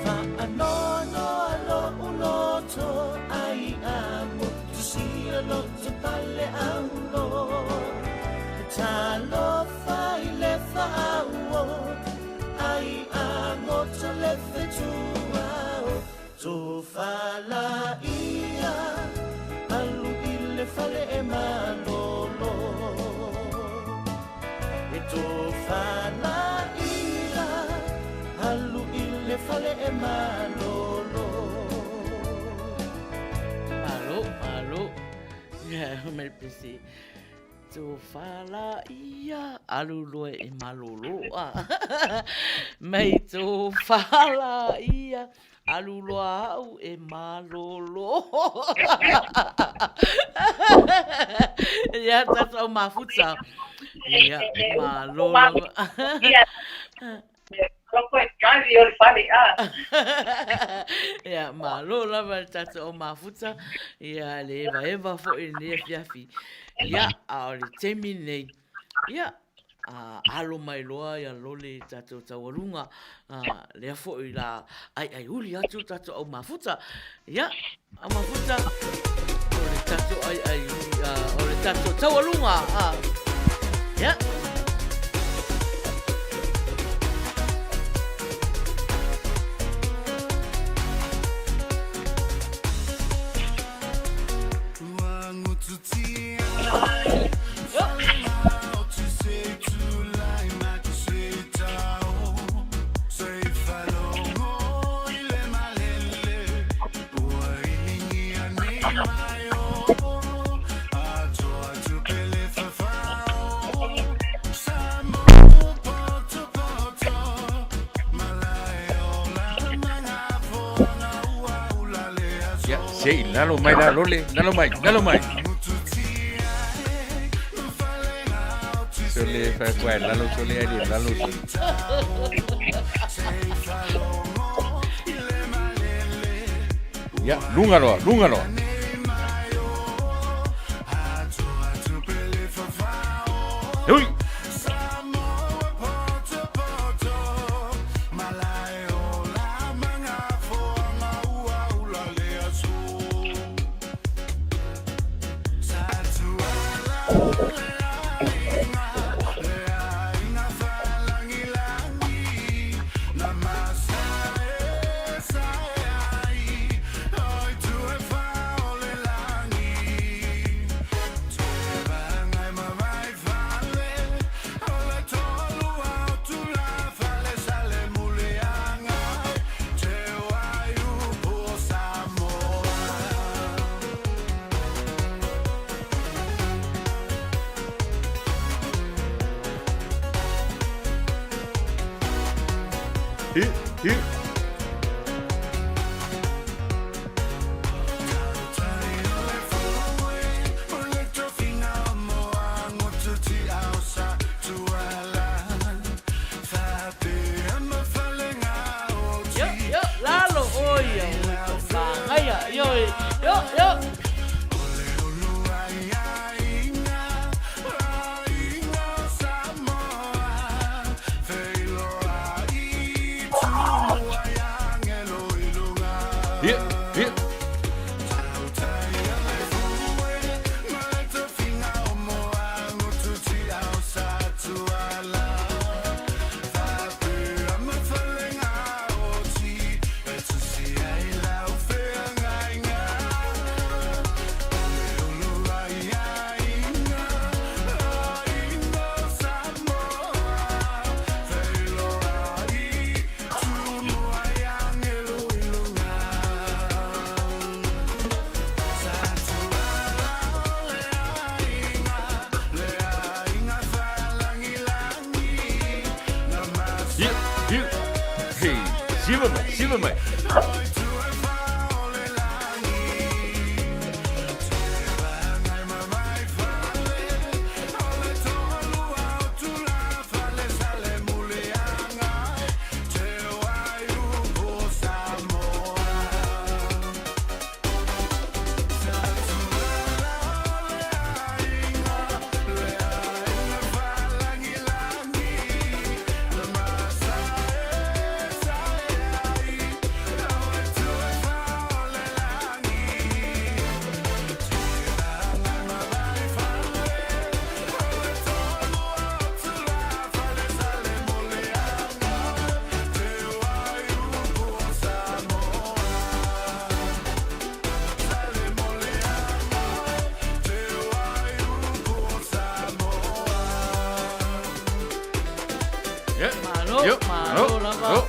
Faanoanoa lo'u loto ai a motusia loto pale aulo. Talofa i le faauo ai a goto le fetuao. Tofalaia alu i le fale e malolo. E tofalaia alu i le fale e malolo. Malo, malo. Ia, mai le pese. Tofalaia alu loa e malolo. Mai tofalaia alu loa au e malolo. Ia, tatou au mafuta. Ia, malolo. Ia, malo lava le tatou au mafuta. Ia, le evaeva foi i lenei afiafi. Ia, a o le taimi lenei, ia, a alo mai loa ia lole i tatou taualuga, a, lea foi la aiaiuli atu tatou au mafuta. Ia, au mafuta, o le tatou ai ai o le tatou taualuga. Ia. Ia, se i lalo mai la lole, lalo mai, lalo mai. Sole fa kwa lalo sole ai lalo sole. Ia, luga loa, luga loa. Hui! Hi, hi. Yo, yo, lalo, oi, oi, yo, yo, yo. Ia, ia. Ia, ia. Hei, siva mai, siva mai. Malo, Yo, malo lava. Malo.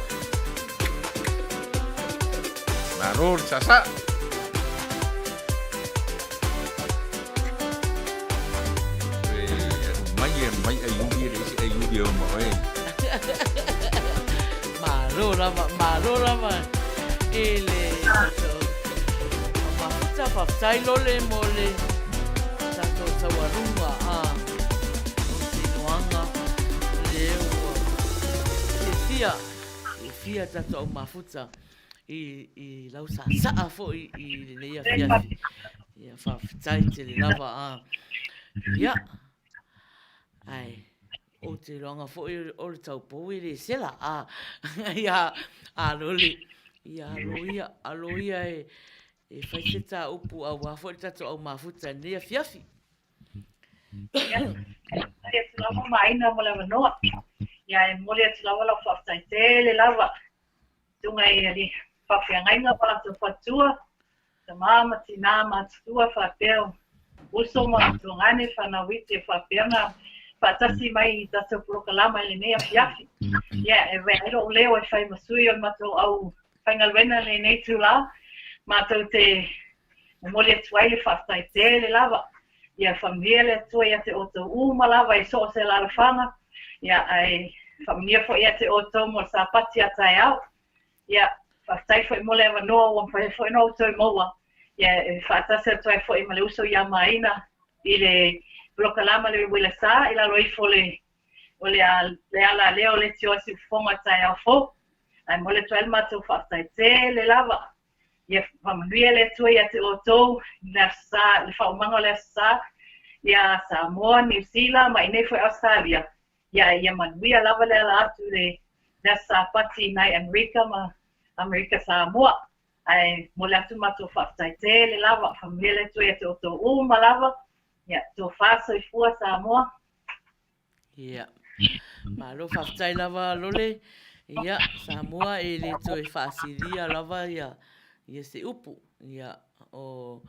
Malo le sasa. Mai e mai e iubi e isi e iubi o ma oe. Malo lava, malo lava. E le mafuta faafetai lole mo le tatou taualuga a o te noaga le ua fiafia fiafia tatou au mafuta i i lau saasaa foi i lenei afiafi. Ia faafetai tele lava a. Ia ae ou te iloaga foi o le taupou e le sela a ia a lole ia alo ia alo ia e e fai se tā upu auā foi le tatou au mafuta i lenei afiafi. Ia, faafetai atu lava Maina mo le avanoa. Ia, e momoli atu lava lau faafetai tele lava i susuga i alii faafeagaiga ma latou faletua, tama ma tina matutua faapea uso ma tuagane fanau iti o faapea ona faatasi mai i tatou polokalama i lenei afiafi. Ia, e avea ai lou leo e fai ma sui o le matou au faigaluega i lenei itula, matou te momoli atu ai le faafetai tele lava. Ia faamanuia le Atua ia te outou uma lava i so o se alaalafaga, ia, ae faamanuia foi ia te outou mo le Sapati a taeao. Ia, faafetai foi mo le avanoa ua mafai ai foi ona ou toe maua, ia, e faatasi atu ai foi ma le uso ia Maina i le polokalama le Uila Sa i lalo ifo o le o le le alalea o Leitio a Siufofoga taeao fou. Ae momoli atu ai le matou faafetai tele lava. Ia faamanuia le Atua ia te outou i le Aso Sa, le faaumaga o le Aso Sa, ia Samoa, Niu Sila ma inei foi Ausetalia. Ia, ia manuia lava le ala atu i le, le Aso Sapati inai Amerika ma Amerika Samoa. Ae momoli atu le matou faafetai tele lava. Faamanuia le Atua ia te outou uma lava. Ia, tofa soifua Samoa. Ia. Malo faafetai lava Lole. Ia, Samoa e le toe faasilia lava ia, ia se upu. Ia, o,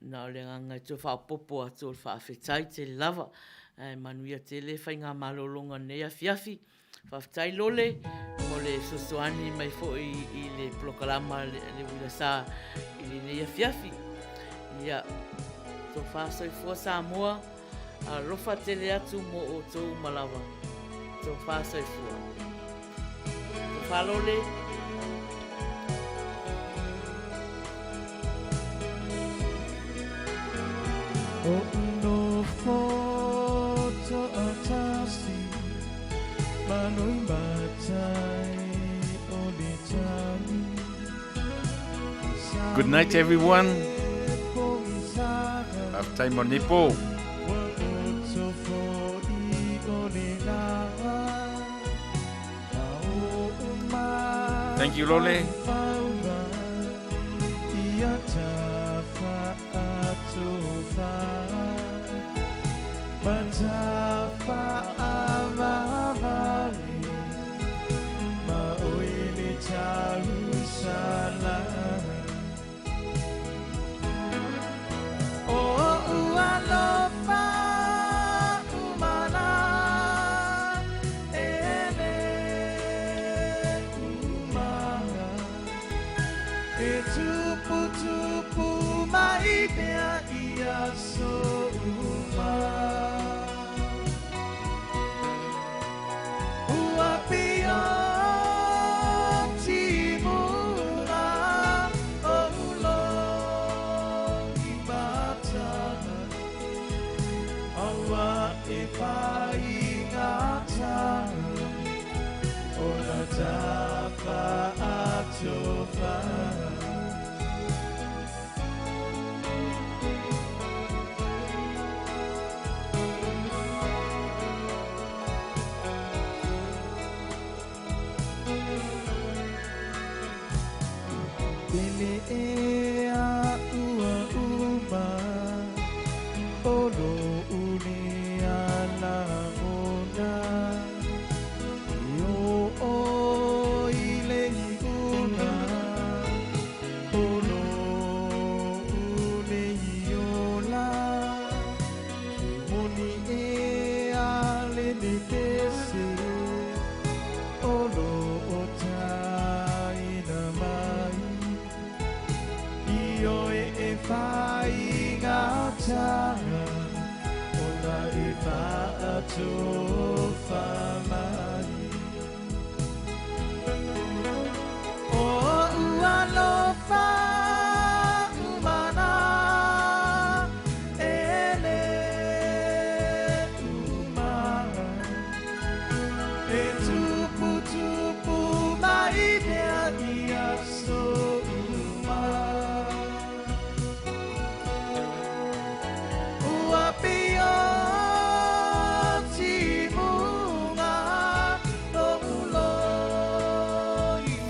na o le agaga e toe faaopoopo atu o le faafetai tele lava. Ae manuia tele faigamalologa i lenei afiafi. Faafetai Lole mo le fesoasoani mai foi i le polokalama le Uila Sa i lenei afiafi. Ia, tofa soifua Samoa, alofa tele atu mo outou uma lava. Tofa soifua. Tofa Lole. Good night everyone. Faafetai mo lenei po. Thank you Lole.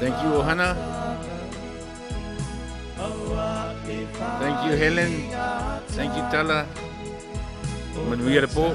Thank you, Ohana. Thank you Helen. Thank you Tala. Manuia le po.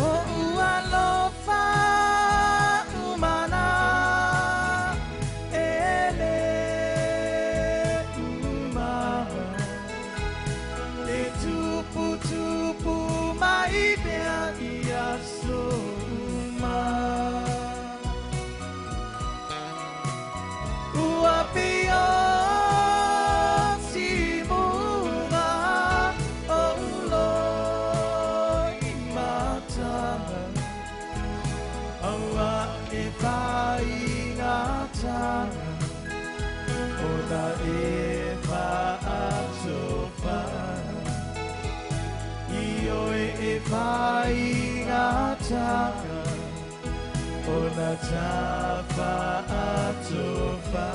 O alofa umana ele uma e tupu tupu mai pea ia suma ua pio simunga o loi matanga aua e whaingatanga o na e whaatofa i oe e whaingatanga o na ta whaatofa.